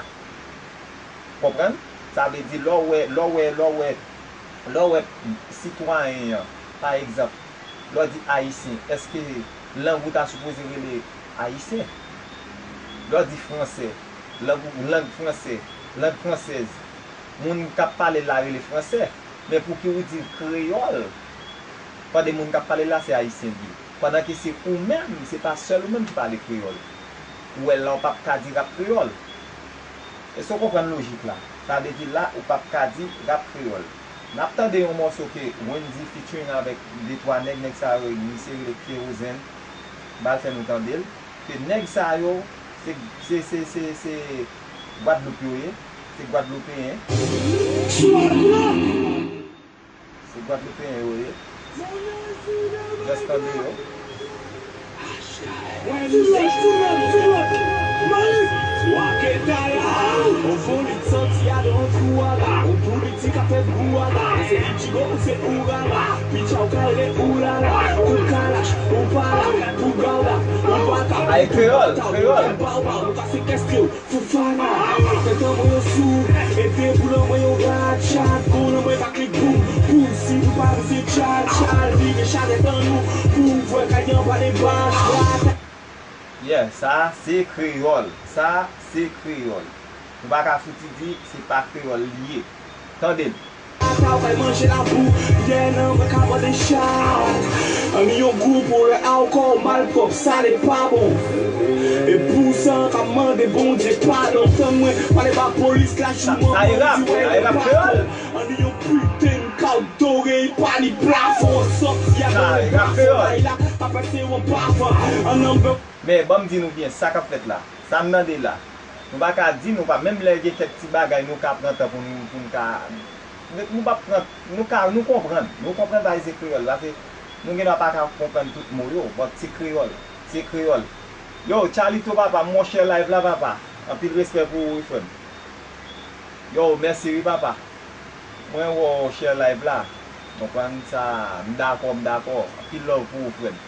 Konprann? Sa vle di lè w wè, lè w wè, lè w wè, lè w wè sitwayen an, pa egzanp, lè w di ayisyen, èske lang ou ta sipoze rele ayisyen? Lè w di fransè, lang ou, lang fransè, lang fransèz, moun k ap pale l la rele fransè, men pouki ou di kreyòl? Tande moun k ap pale la, se ayisyen l ye. Pandan ke se ou menm, se pa sèl ou menm ki pale kreyòl. Ou wè la, w p ap ka di rap kreyòl. Èske w konprann lojik la? Sa vle di la, ou p ap ka di rap kreyòl. N ap tande yon mòso ke Wendyy featuring avèk de twa nèg, nèg sa yo, misye rele Kerozèn. M pral fè nou tande l. Ke nèg sa yo, se, se, se, se, se Gwadloup yo ye. Se Gwadloupeyen. Se Gwadloupeyen yo ye. Just tande yo. Ay, kreyòl, kreyòl. Fufana, tèt an mwen yon sou, ede pou nan mwen yon rad, chat, gon nan mwen pa klik boum, boum, si nou pa rive tchal, tchal, vire chalèt an nou, pou vwè kay an pale bach, bach. Yeah, sa se kreyòl, sa se kreyòl. Nou pa ka fouti di se pa kreyòl li ye. Tande l. Ata w kay manje labou, yè nan mwen ka mande chat. Anni yon gou pou lè alkòl malpwòp, sa li pa bon. E pou sa an ka mande Bondye padon. Tann mwen pale ba polis la, jou mwen di wè li pa bon. Anni yon piten kaw dore, li pa Plafon sòti a, rap kreyòl. Men ban m di nou byen, sa k ap fèt la, sa n tande la, nou pa ka di, nou pa, menm lè gen kèk ti bagay nou ka pran tan pou nou, pou nou ka, nou pa pran, nou ka, nou konprann, nou konprann bagay se kreyòl la, se, nou gen dwa pa ka konprann tout mo yo, but se kreyòl, se kreyòl. Yo, Charlito papa, m wè w share live la papa, anpil respè pou ou wi frè m. Yo, mèsi wi papa. Mwen wè w share live la. Konprann sa, m dakò, m dakò. Anpil love pou ou frè m.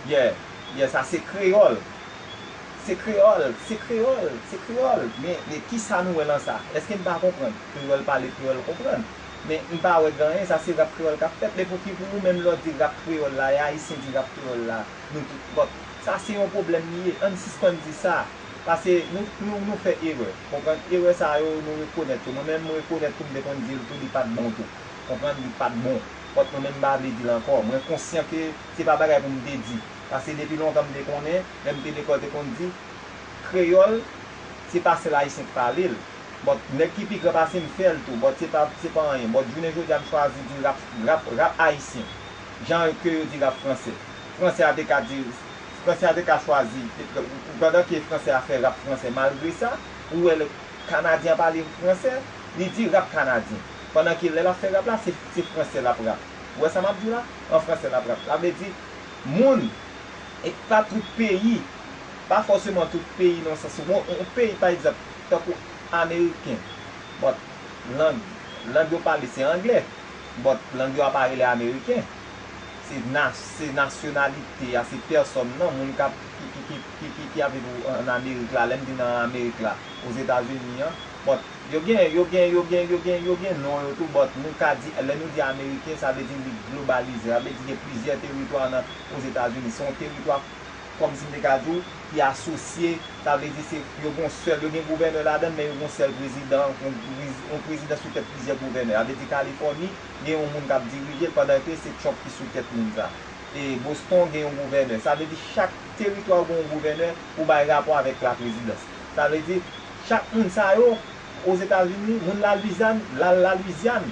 Yeah, yeah, sa se kreyòl. Se kreyòl, se kreyòl, se kreyòl. Men, men kisa nou wè lan sa? Èske n pa konprann? Kreyòl pale, kreyòl konprann. Men m pa wè gen anyen, sa se rap kreyòl k ap fèt. Men pouki pou ou menm lè w di rap kreyòl la, e ayisyen di rap kreyòl la, nou tout, but sa se yon pwoblèm li ye. Ann sispann di sa. Paske nou, nou, nou fè erè. Konprann? Erè sa yo, nou rekonèt yo. Mwen menm, mwen rekonèt tou, m te konn di l tou, li pa t bon tou. Konprann? Li pa t bon. But mwen menm, m pa vle di l ankò. Mwen konsyan ke se pa bagay pou m te di. Paske depi lontan, m te konnen, lè m te lekòl, te konn di, kreyòl, se pa sèl ayisyen k pale l. But nèg ki pi gran pase m fè l tou, but se pa, se pa anyen. But jounen jodi a m chwazi di rap, rap, rap ayisyen. Jan ke yo di rap fransè. Fransè a te ka di, fransè a te ka chwazi, pandan ke fransè a fè rap fransè, malgre sa, ou wè lè kanadyen an pale fransè, li di rap kanadyen. Pandan ke lè l ap fè rap la, se, se fransè l ap rap. Ou wè sa m ap di w la? An fransè l ap rap. Sa vle di, moun, e pa tout peyi, pa fòseman tout peyi nan sans, yon, yon peyi pa egzanp, tankou ameriken, but lang, lang yo pale se anglè, but lang yo a pa rele ameriken. Se na-, se nasyonalite a, se pèsòn nan, moun k ap, ki, ki, ki, ki, ki, ki ap viv an Amerik la, lè m di nan Amerik la, Ozetazini an, but yo gen, yo gen, yo gen, yo gen, yo gen non yo tou, but nou ka di, lè nou di ameriken, sa vle di li globalize, sa vle di gen plizyè teritwa nan Ozetazini. Se yon teritwa, kòmsi m te ka di w, ki asosye, sa vle di se, yo gen yon sèl, yo gen gouvènè ladan l, men yo gen yon sèl prezidan, yon prez-, yon prezidan sou tèt plizyè gouvènè. Sa vle di Kalifòni, gen yon moun k ap dirije l, pandan ke se Trump ki sou tèt moun sa. E Boston gen yon gouvènè. Sa vle di chak teritwa gen yon gouvènè pou bay rapò avèk la prezidans. Sa vle di, chak moun sa yo, Ozetazini, moun Lalwizyàn, la, Lalwizyàn,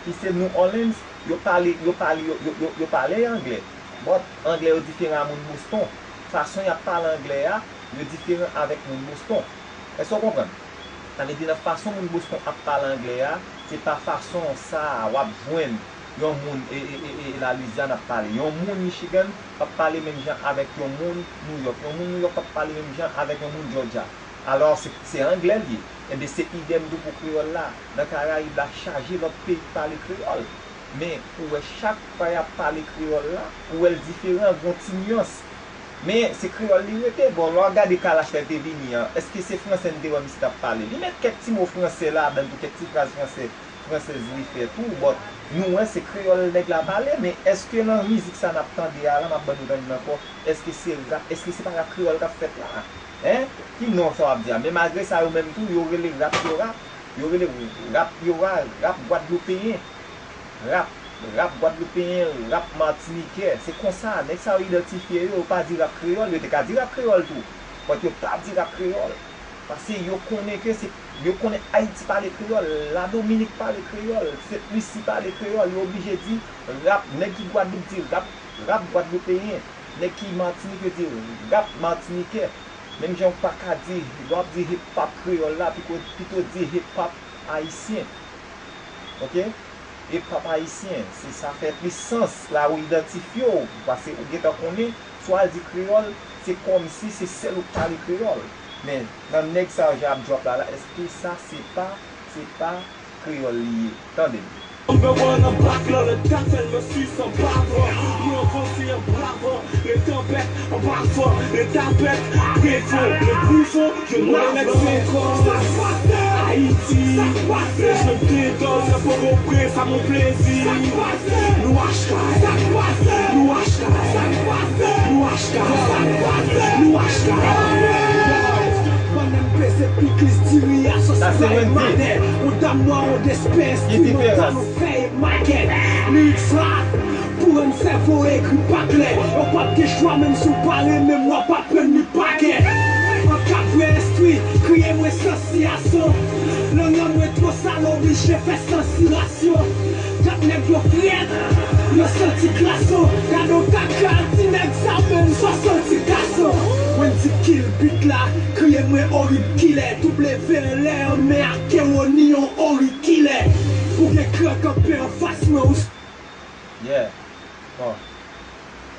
ki se New Orleans, yo pale, yo pale, yo, yo, yo, yo pale anglè. But anglè yo diferan a moun Boston. Fason y ap pale anglè a, yo diferan avèk moun Boston. Èske w konprann? Sa vle di nan fason moun Boston ap pale anglè a, se pa fason sa a w ap jwenn yon moun e, e, e, e Lalwizyàn ap pale. Yon moun Michigan p ap pale menm jan avèk yon moun New York. Yon moun New York p ap pale menm jan avèk yon moun Georgia. Alò, se, se anglè l ye. Enben, se idèm tou pou kreyòl la. Nan Karayib la, chaje lòt peyi k pale kreyòl. Men, ou wè chak fwa y ap pale kreyòl la, ou wè l diferan, gon ti nyans. Men, se kreyòl li rete. Bon, lè w ap gade Kalash lè l te vini an, èske se fransè n te wè misye t ap pale? Li met kèk ti mo fransè ladan l tou, kèk ti fraz fransè, fransèz li fè tou, but nou wè se kreyòl nèg la pale, men èske nan mizik sa n ap tande a la, m ap ban nou tande l ankò, èske se rap, èske se pa rap kreyòl k ap fèt la? Hein? Ki non sa w ap di a? Men malgre sa, yo menm tou, yo rele rap yo rap, yo rele rap yo ra-, rap gwadloupeyen, rap, rap gwadloupeyen, rap matinikè. Se konsa, nèg sa yo idantifye yo, yo pa di rap kreyòl, yo te ka di rap kreyòl tou, but yo pa di rap kreyòl. Paske yo konnen ke se, yo konnen Ayiti pale kreyòl, Ladominik pale kreyòl, Sent Lisi pale kreyòl, yo oblije di rap, nèg ki Gwadloup di rap, rap gwadloupeyen, nèg ki Matinik yo di rap matinikè. Menm jan w pa ka di, lè w ap di hip hop kreyòl la, pito, pito di hip hop ayisyen. Oke? Hip hop ayisyen, se sa fè plis sans la ou idantifye w, paske ou gentan konnen, si w al di kreyòl, se kòmsi se sèl ou k pale kreyòl. Men, nan nèg sa yo jan ap drop la, la, èske sa se pa, se pa kreyòl li ye? Tande m. Number one, I'm back, là, le tafel me suit sans bavon. Yo, avancé en bravant, les tempêtes en bavant, les tapettes, préfond, les bouffons, je n'avance encore. Ayiti, bezwen de dòz, fò konprann sa mon plezi. Nou achte, nou achte, nou achte, nou achte. Bann nan peze piklis diri a sòs. Sa se Wendy. Madè, on dam nwa, on despè, ki diferans? Fèy makèt, lirik sa, pou rann sèvo egri pa klè. Yo p ap gen chwa, menm si w pa renmen m, w ap aprann li pa kè. An ka vrè enstwi, kriye mwen sansiyasyon. Lang an mwen twò sal, oblije fè sansirasyon. Dat nèg yo frèt. Santi klaso, gade yon kaka, ti nèg sa menm sa santi klaso. Wendy kill beat la, kriye mwen orib kilè, W anlè, men ak kè w ni yon ori kilè. Ou gen kran kanpe anfas mwen, ou Yeah. Bon.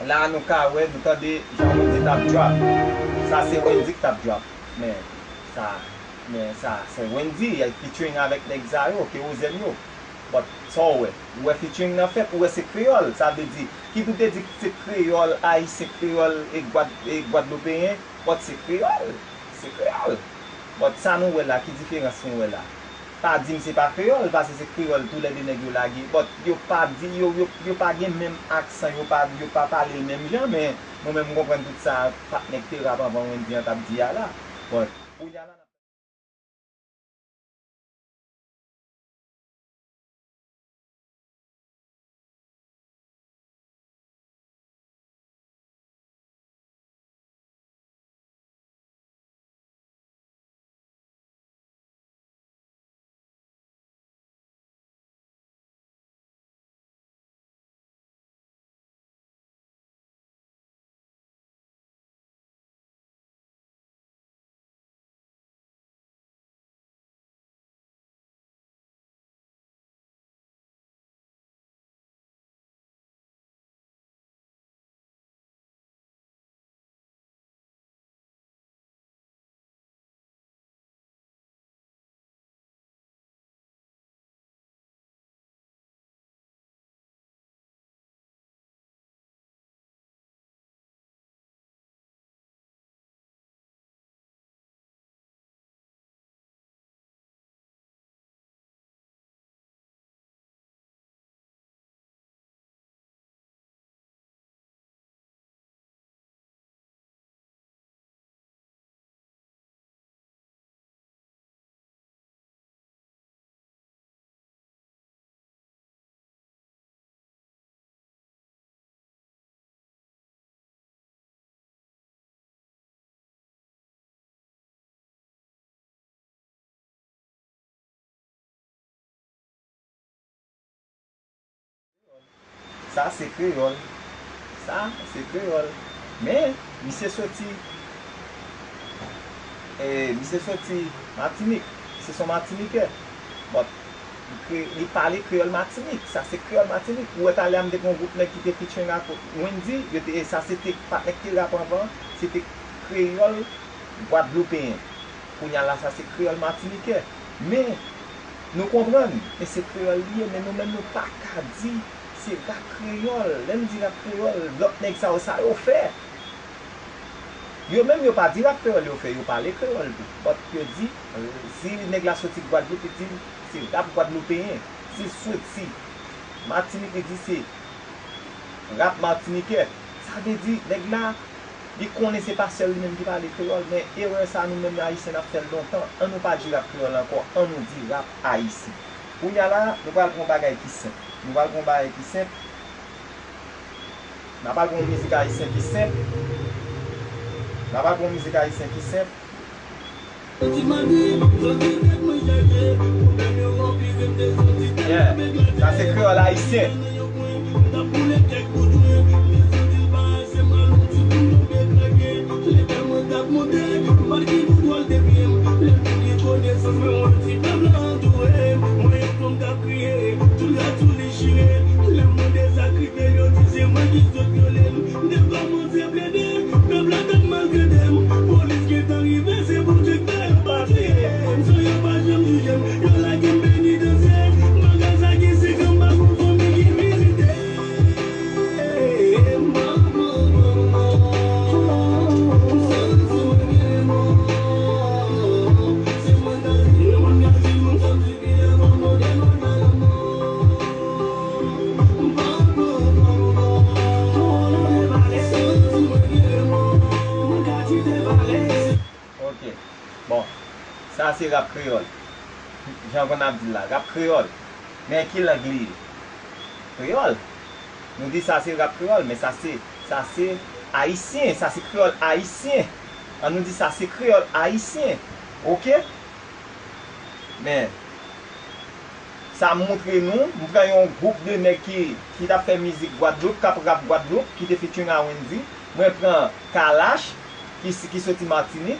La nou ka wè, nou tande jan Wendy t ap drop. Sa se Wendy k t ap drop. Men sa, men sa se Wendy, y ap featuring avèk nèg sa yo, ke ou zèn yo. But sa w wè? Ou wè featuring nan fèt, ou wè se kreyòl. Sa vle di, ki pou te di se kreyòl, ayisyen kreyòl e gwadloupeyen, but se kreyòl. Se kreyòl. But sa nou wè la, ki diferans nou wè la? Pa di m se pa kreyòl, paske se kreyòl toulède nèg yo lage. But yo pa di, yo, yo, yo pa gen menm aksan, yo pa, yo pa pale l menm jan, men mwen menm m konprann tout sa patnè k te rap anvan Wendy an t ap di a la. But kounye a la, n ap Sa se kreyòl. Sa se kreyòl. Men, misye soti, e, misye soti Matinik. Misye se yon Matinikè. But, li kre-, li pale kreyòl Matinik. Sa se kreyòl Matinik. Ou wè talè a m te pran yon gwoup nèg ki te featuring ak Wendy. Yo te, sa se te patnè k te rap anvan. Se te kreyòl gwadloupeyen. Kounye a la, sa se kreyòl matinikè. Men, nou konprann, men se kreyòl li ye, men nou menm nou pa ka di se rap kreyòl. Lè m di rap kreyòl, lòt nèg sa yo, sa yo fè. Yo menm yo pa di rap kreyòl yo fè, yo pale kreyòl tou. But yo di, si nèg la soti Gwadloup, li di se rap gwadloupeyen. Si l soti Matinik, li di se rap matinikè. Sa vle di, nèg la, li konnen se pa sèl li menm ki pale kreyòl, men erè sa nou menm Ayisyen n ap fè l lontan. Ann nou pa di rap kreyòl ankò, ann nou di rap ayisyen. Kounye a la, nou pral pran yon bagay ki senp. Nou pral pran yon bagay ki senp. N a pral pran yon mizik ayisyen ki senp. N a pral pran yon mizik ayisyen ki senp. Yeah, sa se kreyòl ayisyen. Pèp la tèt maltrete m, polis gentan rive, se Bondye k fè yo pa touye m. San yo pa janm jije m, yo lage m penitansye. Bagay sa gen senk an, m pa konn fanmi ki vizite m. Ok. Bon, sa se rap kreyòl. Jan konn ap di l la, rap kreyòl. Men ki lang li ye? Kreyòl. Nou di sa se rap kreyòl, men sa se, sa se ayisyen, sa se kreyòl ayisyen. Ann nou di sa se kreyòl ayisyen. Ok? Men, Sa m montre nou, m pran yon gwoup de nèg ki, ki t ap fè mizik Gwadloup, k ap rap Gwadloup, ki te featuring a Wendy. Mwen pran Kalash, ki, ki soti Matinik.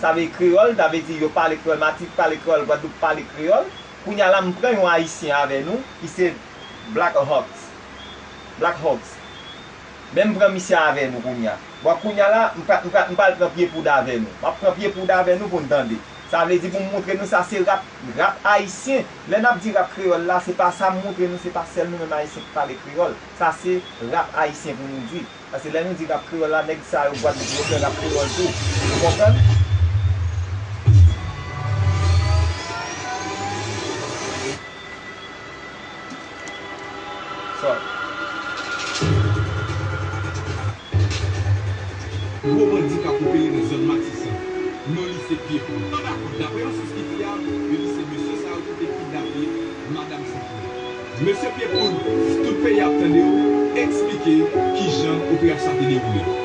Sa vle kreyòl, sa vle di yo pale kreyòl, Matinik pale kreyòl, Gwadloup pale kreyòl. Kounye a la, m pran yon Ayisyen avè nou, ki se Black Hawks. Black Hawks. Men m pran misye avè nou kounye a. Bon, kounye a la, m pra-, m pra-, m pral pran pye poud avè nou. M ap pran pye poud avè nou pou n tande. Sa vle di pou m montre nou sa se rap, rap ayisyen. Lè n ap di rap kreyòl la, se pa sa m montre nou, se pa sèl nou menm ayisyen ki pale kreyòl. Sa se rap ayisyen pou nou di. Paske lè nou di rap kreyòl la, nèg sa yo Gwadloup yo fè rap kreyòl tou. Ou konprann? Sòt. Gwo bandi k ap opere nan zòn Matisan. Non li se Pyepon. Anba kòd, daprè yon sous ki fiab, yo di se mesye sa yo ki te kidnape madanm Senpwen. Mesye Pyepon, tout peyi ap tande w, eksplike kijan operasyon sa te dewoule.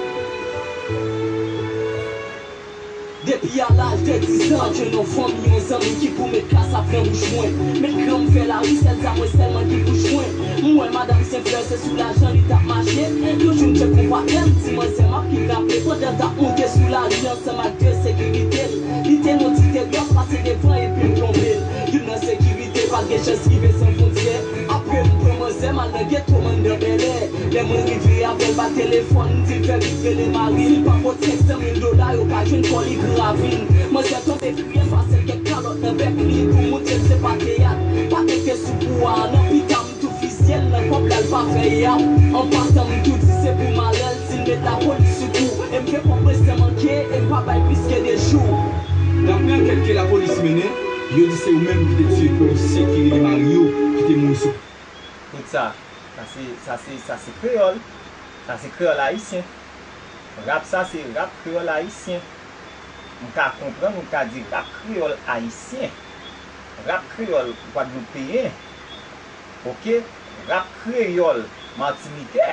Depi a laj de diz an, jwenn yon fanmi, yon zanmi ki pou met kras ap nan bouch mwen. Met grenn m fè lari, sèl zam mwen, sèl mwen ki bouch mwen. M wè madanm Senflè, se sou lajan li t ap mache. Yon jou m tcheke yon patnè m, di manzè m ap kidnape. Pandan l t ap monte sou lari ansanm ak de sekirite, li te nan ti teryòk, pase devan epi m tonbe. Youn nan sekirite pa t gen chans rive san fwontyè. Apre m pran manzè m al nan geto m anndan bèlè. Lè mwen rive avè l pa telefòn, m di l fè vit rele mari l, pa pot senk san mil dola, yo pa jwenn kò li gran ravin. Manzè tonbe kriye, m pase l kèk kalòt nan bèk li pou montre l se pa teyat. Pa mete sou kou a, nan pita m tou fizye l nan kòb la, l pa fè yap. An pasan m tou di se pou malè l, si l met lapolis sou kou, e m fè kòb mwen san manke, e m pa bay plis ke de jou. Daprè ankèt ke lapolis mennen, yo di se yo menm ki te tiye polisye ki rele mari yo, ki te mouri sou. Tout sa, sa se, sa se, sa se kreyòl. Sa se kreyòl ayisyen. Rap sa se rap kreyòl ayisyen. M ka konprann ou ka di rap kreyòl ayisyen. Rap kreyòl gwadloupeyen. Oke? Rap kreyòl matinikè.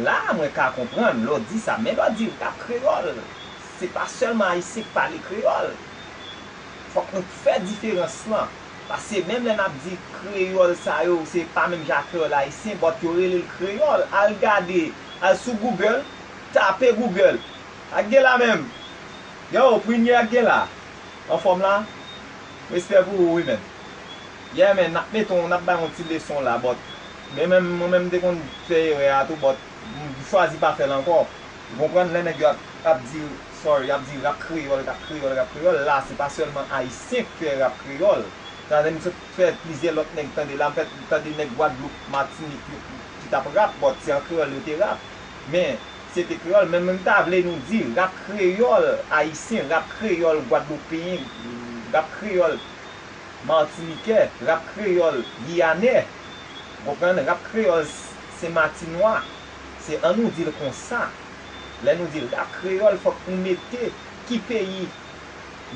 La, mwen ka konprann lè w di sa, men lè w di rap kreyòl, se pa sèlman ayisyen k pale kreyòl. Fòk nou fè diferans lan. Paske menm lè n ap di kreyòl sa yo, se pa menm jan ak kreyòl ayisyen, but yo rele l kreyòl. Al gade, al sou Google, tape Google. Ak gen la menm. Yo, Prinier ak gen la. Anfòm la? Respè pou ou, wi, men. Yeah, men, n ap mete yon, n ap bay yon ti leson la, but men menm, mwen menm, m te konn fè erè a tou, but m chwazi pa fè l ankò. Ou konprann? Lè nèg yo ap, ap di, sorry, ap di rap kreyòl, rap kreyòl, rap kreyòl, la, se pa sèlman ayisyen k fè rap kreyòl. Sa vle di, m sot fè plizyè lòt nèg tande la, m fè tande nèg Gwadloup, Matinik yo ki t ap rap, but se an kreyòl yo te rap. Men, se te kreyòl, men, men m ta vle nou di rap kreyòl ayisyen, rap kreyòl gwadloupeyen, rap kreyòl matinikè, rap kreyòl giyanè. Ou konprann? Rap kreyòl s-, se matinwa. Se an nou di l konsa. Lè nou di rap kreyòl, fòk nou mete ki peyi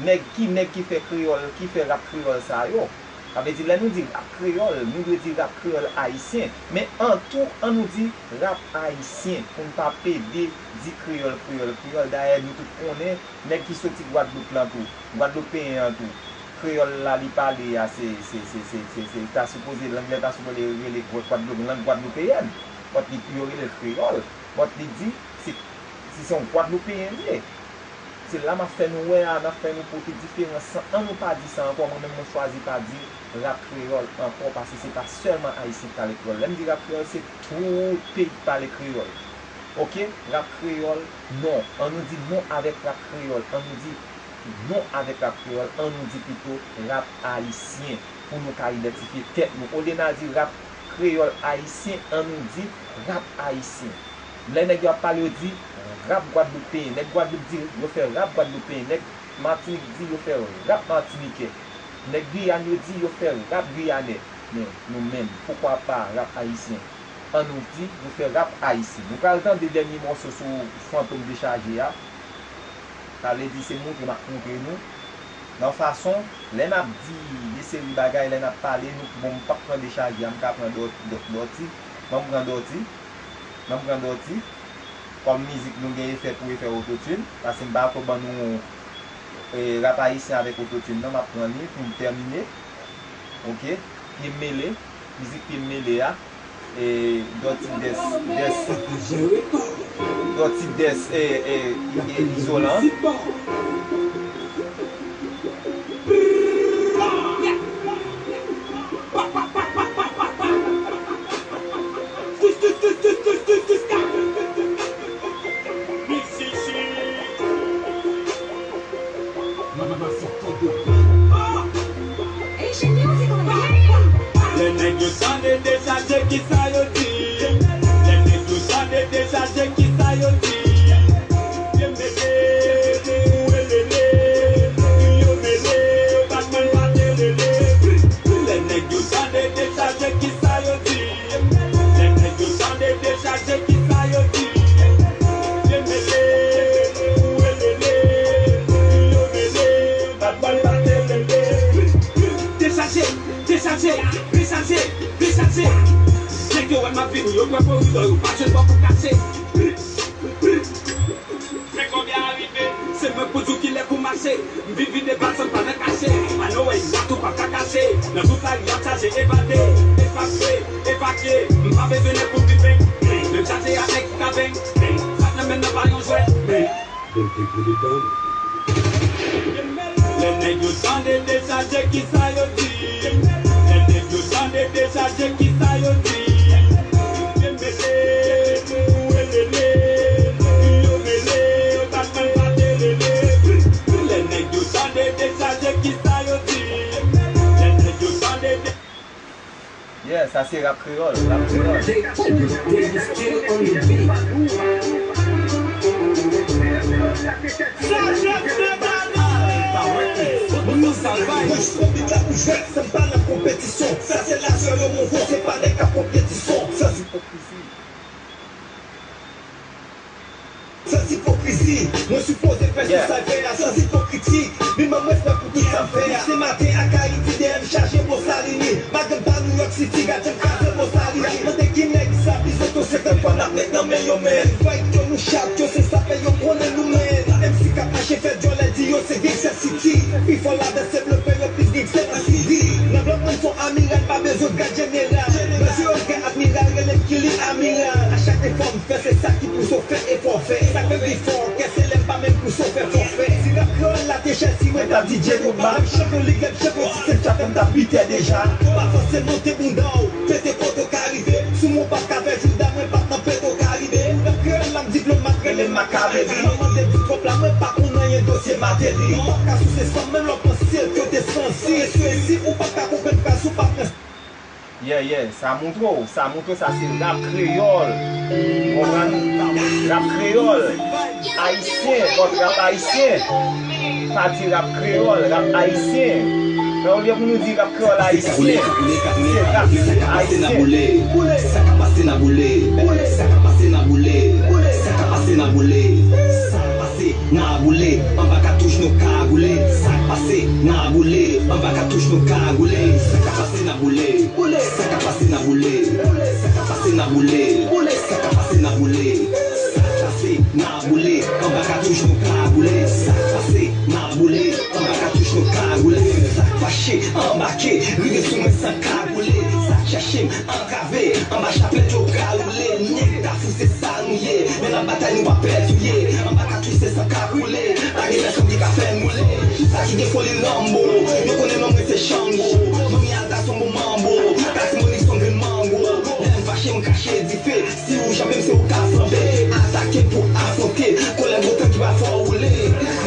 nèg, ki nèg ki fè kreyòl, ki fè rap kreyòl sa yo. Sa vle di, lè nou di rap kreyòl, nou dwe di rap kreyòl ayisyen. Men an tou, an nou di rap ayisyen, pou n pa pede di kreyòl, kreyòl, kreyòl. Dayè, nou tout konnen, nèg ki soti Gwadloup lan tou, gwadloupeyen an tou, kreyòl la li pale a, se, se, se, se, se, se, ta sipoze, lang lan ta sipoze rele gwa-, gwadloup-, lang gwadloupeyèn. But li, yo rele l kreyòl. But li di, se, se, se yon gwadloupeyen li ye. Se la m ap fè nou wè a, n ap fè nou pote diferans lan. An nou pa di sa ankò, mwen menm mwen chwazi pa di rap kreyòl ankò, paske se pa sèlman ayisyen k pale kreyòl. Lè m di rap kreyòl, se tout peyi k pale kreyòl. Oke? Rap kreyòl, non. An nou di non avèk rap kreyòl. An nou di non avèk rap kreyòl. An nou di pito rap ayisyen pou nou ka idantifye tèt nou. Olye n a di rap kreyòl ayisyen, an nou di rap ayisyen. Lè nèg yo ap pale, yo di rap gwadloupeyen. Nèg Gwadloup di yo fè rap gwadloupeyen. Nèg Matinik di yo fè rap matinikè. Nèg Giyàn yo di yo fè rap giyanè. Men nou menm, poukwa pa rap ayisyen? An nou di nou fè rap ayisyen. Nou pral tande dènye mòso sou Fantom Dechaje a. Sa vle di se montre m ap montre nou. Nan fason, lè n ap di de seri bagay, lè n ap pale, nou, bon, m p ap pran Dechaje a, m ka pran Dò-, Dò-, Dòti. Ban m pran Dòti. Ban m pran Dòti. Kòm mizik nou gen efè pou efè ototune, paske m pa ko ban nou, e, rap ayisyen avèk ototune nan, m ap pran li pou m tèmine. Ok, Pye m mele, mizik Pye m mele a, e, Dòti Dès, Dès, Dòti Dès, e, e, e, Izolan. Lè nèg yo tande dechaje, kisa yo di? Lè nèg yo tande dechaje, kisa yo di? Yo mele, ou elele, yo mele, yo bat men pa telele. Lè nèg yo tande dechaje, kisa yo di? Lè nèg yo tande dechaje, kisa yo di? Yo mele, ou elele, yo mele, yo bat men pa telele. Dechaje, dechaje, dechaje, dechaje. Nèg yo wè m ap vini, yo kwè koridò yo pa jwenn bò pou kache. Men kòb la rive, se mwen k pou di w kilè pou mache. M vin vide bal san m pa nan kache. I know where you at, ou p ap ka kache. Nan tout lari ap chaje evade, efase, evakye. M pa bezwen nèg pou m vin benk. Menm chaje a nèg ki ka benk. Sak nan men nan pa yon jwèt. Lè nèg yo tande dechaje, kisa yo di? Lè nèg yo tande dechaje, kisa yo di? Yo mele, ou elele, yo mele, yo bat men pa telele. Lè nèg yo tande dechaje, kisa yo di? Lè nèg yo tande de- Yeah, sa se rap kreyòl, rap kreyòl. Mwen sou bit la pou jwèt, sa m pa nan konpetisyon. Sa se la sè yo mon fo, se pa nèg k ap konpetisyon. Sa se Sans ipokrizi, mwen sipoze fè sou sa l fè a, sans ipokritik. Minimòm respè pou tout sa m fè a. Se maten ak Ayiti, D M chaje Mosalini. Madanm pa New York City, gad jan m kraze Mosalini. Mande ki nèg sa, bizoto senkant fwa n ap met nan men yo, men. Fight yo, nou chat yo, se sa fè yo konnen nou, men. M C k ap mache fè dyòlè, di yo se gangsta city. Pi fò ladan se blofè yo, plis gangsta nan sidi. Nan blòk mwen son amiral, pa bezwen gad jeneral. Nan zye yo m gen admiral, rele m Killy Amiral. A chak efò m fè, se sa ki pouse w fè efò fè. Sa k fè bifò, kè se lè m pa menm pouse w fè fòfè. Si rap kreyòl la te chè, si mwen t ap D J Noma. M chanpyon lig, m chanpyon ti sèt chapè, m t ap bitè deja. Pa fòse monte bounda w, pete kote w ka rive. Sou mwen w p ap ka fè jouda, mwen p ap nan Petro Karibe. Rap kreyòl la m diplomat, rele m Makaveli. Mwen mande di twòp la, mwen pa konn anyen dosye Martelly. Ou p ap ka souse san m, menm lè w panse ke w te sansi. E si, e si, ou p ap ka konprann fraz ou p ap nan Yeah, yeah, sa montre w, sa montre w, sa se rap kreyòl. Konprann? Rap kreyòl. Ayisyen, but rap ayisyen. Pa di rap kreyòl, rap ayisyen. Men olye pou nou di rap kreyòl ayisyen, se rap ayisyen. Sa ka pase n a boule. Sa ka pase n a boule. Sa ka pase n a boule. Sa ka pase n a boule. Sa pase n a boule. Anba katouch nou kagoule. Sa pase n a boule. Anba katouch nou kagoule. Sa ka pase n a boule. Sa ka pase n a boule. Sa ka pase n a boule. Sa ka pase n a boule. Sa pase n a boule. Anba katouch nou kagoule. Sa pase n a boule. Anba katouch nou kagoule. Sa fache anbake. Rive sou mwen san kagoule. Sa chache m antrave. Anba chaplet yo ka woule. Nèg Dafou se sa nou ye. Men n ap batay nou pa pè touye. Anba katouch se san kagoule. Pa gen pèsonn ki ka fè moule. Sa ki gen foli Lambo. Yo konnen non mwen se Chango. Manmi Alda s on bon manbo. Kasimonik s on grenn mango. Lè m fache m krache dife. Si ou janbe m se ou ka flanbe. Atake pou afwonte. Kolè gwo tan ki pa fè w woule.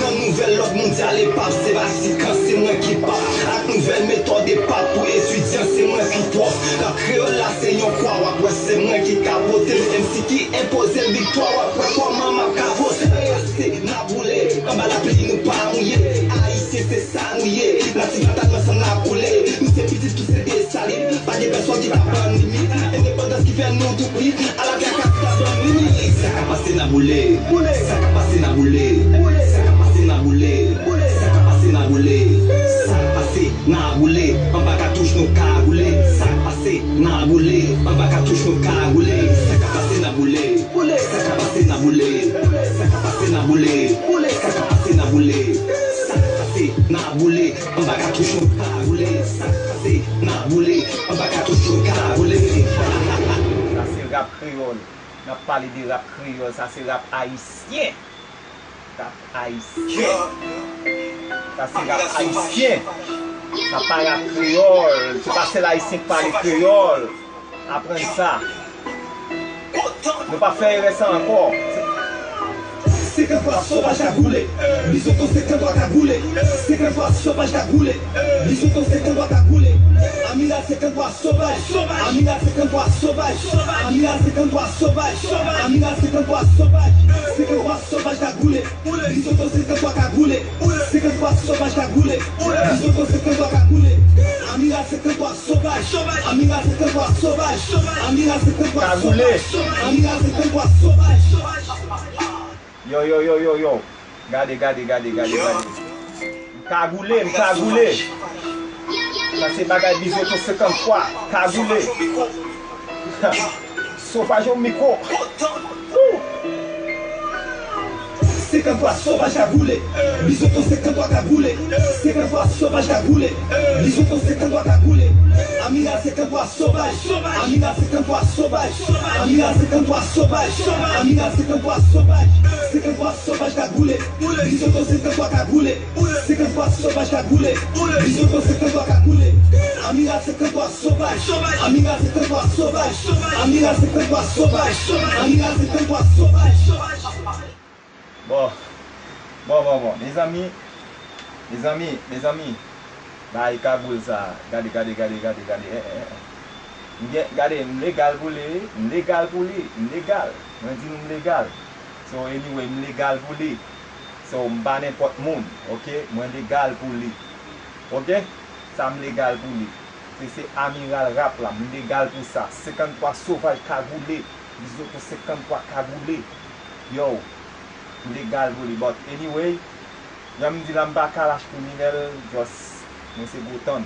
Nan nouvèl lòd mondyal epap se pa sikan se mwen ki pap. Ak nouvèl metòd epap pou etidyan se mwen ki pwòf. Rap kreyòl la se yon kwa w ap wè se mwen ki ka pote l. M C ki enpoze l viktwa w ap wè kòman m ap ka vote. Pase n a boule, anba lapli nou pa mouye. Ayisyen se sa nou ye. Natif natal mwen san n a koule. Nou se pitit ki se Desalin. Pa gen pèsonn ki ka ban limit. Endepandans ki fè nou tou pli. Ala kaka ki ka ban limit. Sa ka pase n a boule. Sa ka pase n a boule. Sa ka pase n a boule. Sa ka pase n a boule. Sa pase n a boule. Anba katouch nou kagoule. Sa pase n a boule. Anba katouch nou kagoule. Sa ka pase n a boule. Sa ka pase n a boule. Sa ka pase n a boule. Sa ka pase n a boule. Sa pase n a boule. Anba katouch nou kagoule. Sa pase n Anba katou tou ka boule. Sa se rap kreyòl. N ap pale de rap kreyòl. Sa se rap ayisyen. Rap ayisyen. Sa se rap ayisyen. Sa pa rap kreyòl. Se pa sèl ayisyen k pale kreyòl. Aprann sa. Nou p ap fè erè sa ankò. Senkantwa sovaj ka boule. Bizoto senkantwa ka boule. Senkantwa sovaj ka boule. Bizoto senkantwa ka boule. Amira senkantwa sovaj. Amira senkantwa sovaj. Amira senkantwa sovaj. Amira senkantwa sovaj. Senkantwa sovaj ka boule. Bizoto senkantwa ka boule. Senkantwa sovaj ka boule. Bizoto senkantwa ka boule. Amira senkantwa sovaj. Amira senkantwa sovaj. Amira senkantwa sovaj. Amira senkantwa sovaj. Yo, yo, yo, yo, yo. Gade, gade, gade, gade, gade. M kagoule, m kagoule. Sa se bagay Bizoto senkantwa. Kagoule. Sovaj yon mikwo. Senkantwa sovaj ka boule. Bizoto senkantwa ka boule. Senkantwa sovaj ka boule. Bizoto senkantwa ka boule. Amira senkantwa sovaj. Amira senkantwa sovaj. Amira senkantwa sovaj. Amira senkantwa sovaj. Senkantwa sovaj ka boule. Bizoto senkantwa ka boule. Senkantwa sovaj ka boule. Bizoto senkantwa ka boule. Amira senkantwa sovaj. Amira senkantwa sovaj. Amira senkantwa sovaj. Amira senkantwa sovaj. Bon. Bon, bon, bon. Mezanmi, mezanmi, mezanmi. Bay kagoul sa. Gade, gade, gade, gade, gade. Eh, eh, eh. M gen, gade, m legal pou li, wi. M legal pou li. M legal. Mwen di nou m legal. So, anyway, m legal pou li. So, m pa nenpòt moun, oke? Mwen legal pou li. Oke? Sa m legal pou li. Se, se amiral rap la, m legal pou sa. Senkantwa sovaj kagoule. Bizoto senkantwa kagoule. Yo, m legal pou li. But anyway, jan m di la, m pa kalash kriminèl, just, mwen se gwo tann.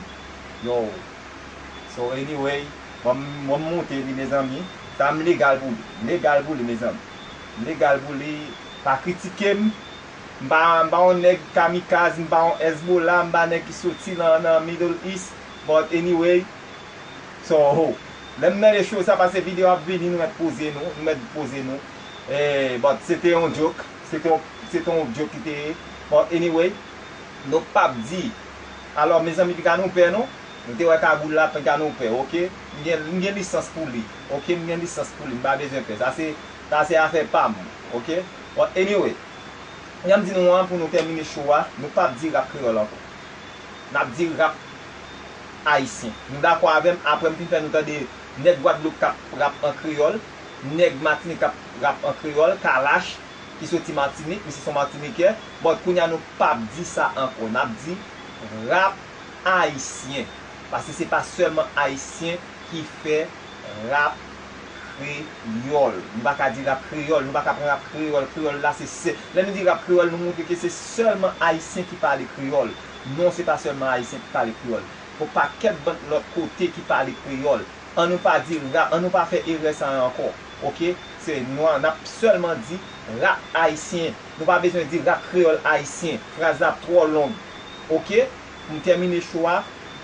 Yo. So anyway, bon, m, bon, m monte li, mezanmi. Sa m legal pou li. M legal pou li, mezanmi. M legal pou li. Pa kritike m. M pa, m pa yon nèg kamikaz, m pa yon Hezbollah, m pa nèg ki soti nan, nan Middle East. But anyway, so, lè m mande cho sa, paske videyo ap vini, nou mèt poze nou, nou mèt poze nou. Eh, but se te yon joke, se te yon, se te yon joke ki te ye. But anyway, nou p ap di. Alò, mezanmi, piga nou pè, non? Nou te wè kagoul la, piga nou pè, oke? M gen, m gen lisans pou li, oke? M gen lisans pou li, m pa bezwen pè. Sa se, sa se afè pa m, oke? But anyway, jan m di nou an, pou nou tèmine cho a, nou p ap di rap kreyòl ankò. N ap di rap ayisyen. Nou dakò avè m? Apre m fin fè nou tande nèg Gwadloup k ap rap an kreyòl, nèg Matinik k ap rap an kreyòl, Kalash, ki soti Matinik, misye se yon Matinikè. But kounye a nou p ap di sa ankò. N ap di rap ayisyen. Paske se pa sèlman ayisyen ki fè rap kreyòl. Nou pa ka di rap kreyòl, nou pa ka pran rap kreyòl. Kreyòl la, se, se, lè nou di rap kreyòl, nou montre ke se sèlman ayisyen ki pale kreyòl. Non, se pa sèlman ayisyen ki pale kreyòl. Gon pakèt bann lòt kote ki pale kreyòl. Ann nou pa di rap, ann nou pa fè erè sa a ankò. Oke? Se, nou, n ap sèlman di rap ayisyen. Nou pa bezwen di rap kreyòl ayisyen. Fraz la twò long. Oke? Pou m tèmine cho a,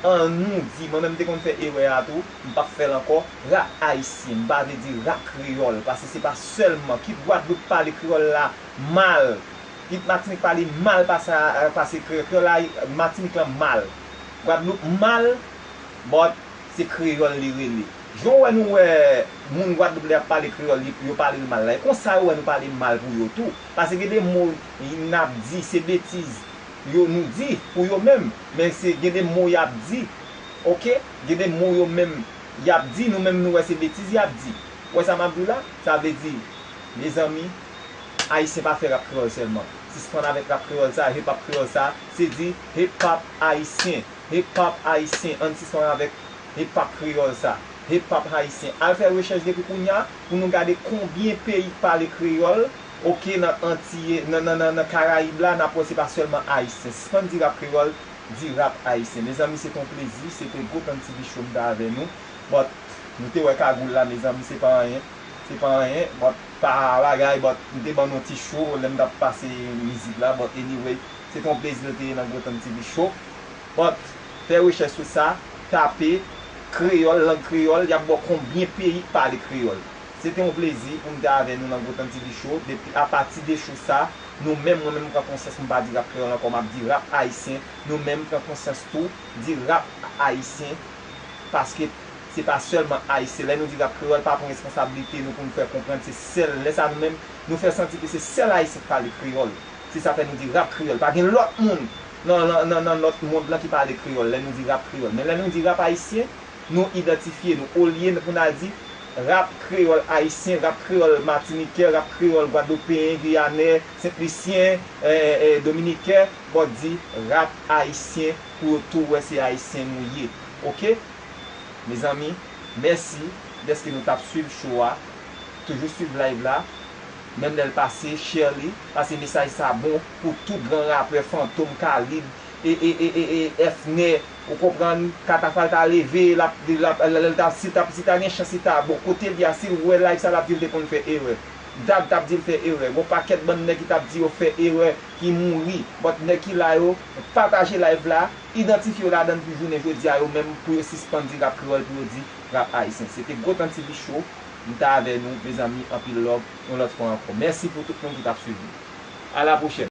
ann nou di, mwen menm m te konn fè erè a tou, m p ap fè l ankò, rap ayisyen. M pa vle di rap kreyòl, paske se pa sèlman, kit Gwadloup pale kreyòl la mal, kit Matinik pale mal pase, pase kreyòl, kreyòl la, Matinik lan mal. Gwadloup mal, but se kreyòl li rele. Jan w wè nou wè moun Gwadloup lè y ap pale kreyòl, li, yo pale l mal la, e konsa yo wè nou pale mal pou yo tou. Paske gen de mo n ap di, se betiz yo nou di pou yo menm, men se gen de mo y ap di, oke? Gen de mo yo menm y ap di, nou menm nou wè se betiz y ap di. Ou wè sa m ap di w la? Sa vle di, mezanmi, ayisyen pa fè rap kreyòl sèlman. Sispann avèk rap kreyòl sa, hip hop kreyòl sa, se di hip hop ayisyen. Hip hop ayisyen, ann sispann avèk hip hop kreyòl sa. Hip hop ayisyen. Al fè rechèch depi kounye a pou nou gade konbyen peyi k pale kreyòl, oke, nan Antiye, nan, nan, nan, nan Karayib la, n ap wè se pa sèlman ayisyen. Sispann di rap kreyòl, di rap ayisyen. Mezanmi, se te yon plezi, se te Gwo Tann T V Show m te avè nou. But, nou te wè kagoul la, mezanmi, se pa anyen. Se pa anyen, but, pa bagay, but, m te ban nou ti cho lè m t ap pase mizik la, but anyway, se te yon plezi l te ye nan Gwo Tann T V Show. But, fè rechèch sou sa, tape Kreyòl, lang kreyòl, y ap ba w konbyen peyi k pale kreyòl. Se te yon plezi pou m te avè nou nan Gotan T V Show. Depi apati de show sa, nou menm, mwen menm, m pran konsyans, m pa di rap kreyòl ankò, m ap di rap ayisyen. Nou menm pran konsyans tou, di rap ayisyen, paske se pa sèlman ayisyen. Lè nou di rap kreyòl, pa pran responsablite nou pou n fè konprann se sèl, lè sa nou menm, nou fè santi ke se sèl ayisyen k pale kreyòl. Se sa fè nou di rap kreyòl. Pa gen lòt moun nan, nan, nan, nan lòt mond lan ki pale kreyòl lè nou di rap kreyòl. Men lè nou di rap ayisyen, nou idantifye nou. Olye pou n al di rap kreyòl ayisyen, rap kreyòl matinikè, rap kreyòl gwadloupeyen, giyanè, sentlisyen, e, e, e, dominiken, bon, di rap ayisyen pou yo tou wè se ayisyen nou ye. Oke? Mezanmi, mèsi dèske nou t ap swiv show a. Toujou swiv live la. Menm lè l pase, share li. Pase mesaj sa bon pou tout gran rapè, Fantom, Kalib, e, e, e, e, e, Efnè, ou konprann, Katafal ta leve, l ap, l ap, l ap, l ap, si l t ap, si ta gen chans, li ta, bon, kote l ye a, si l wè live sa, l ap di l te konn fè erè. Dab t ap di l fè erè. Gon pakèt bann nèg ki t ap di yo fè erè, ki mouri. But nèg ki la yo, pataje live la, idantifye yo ladan l pou jounen jodi a, yo menm pou yo sispann di rap kreyòl, pou yo di rap ayisyen. Se te Gotan T V Show, m t avè nou, mezanmi, anpil love, yon lòt fwa ankò. Mèsi pou tout moun ki t ap swiv nou. A la pwochèn.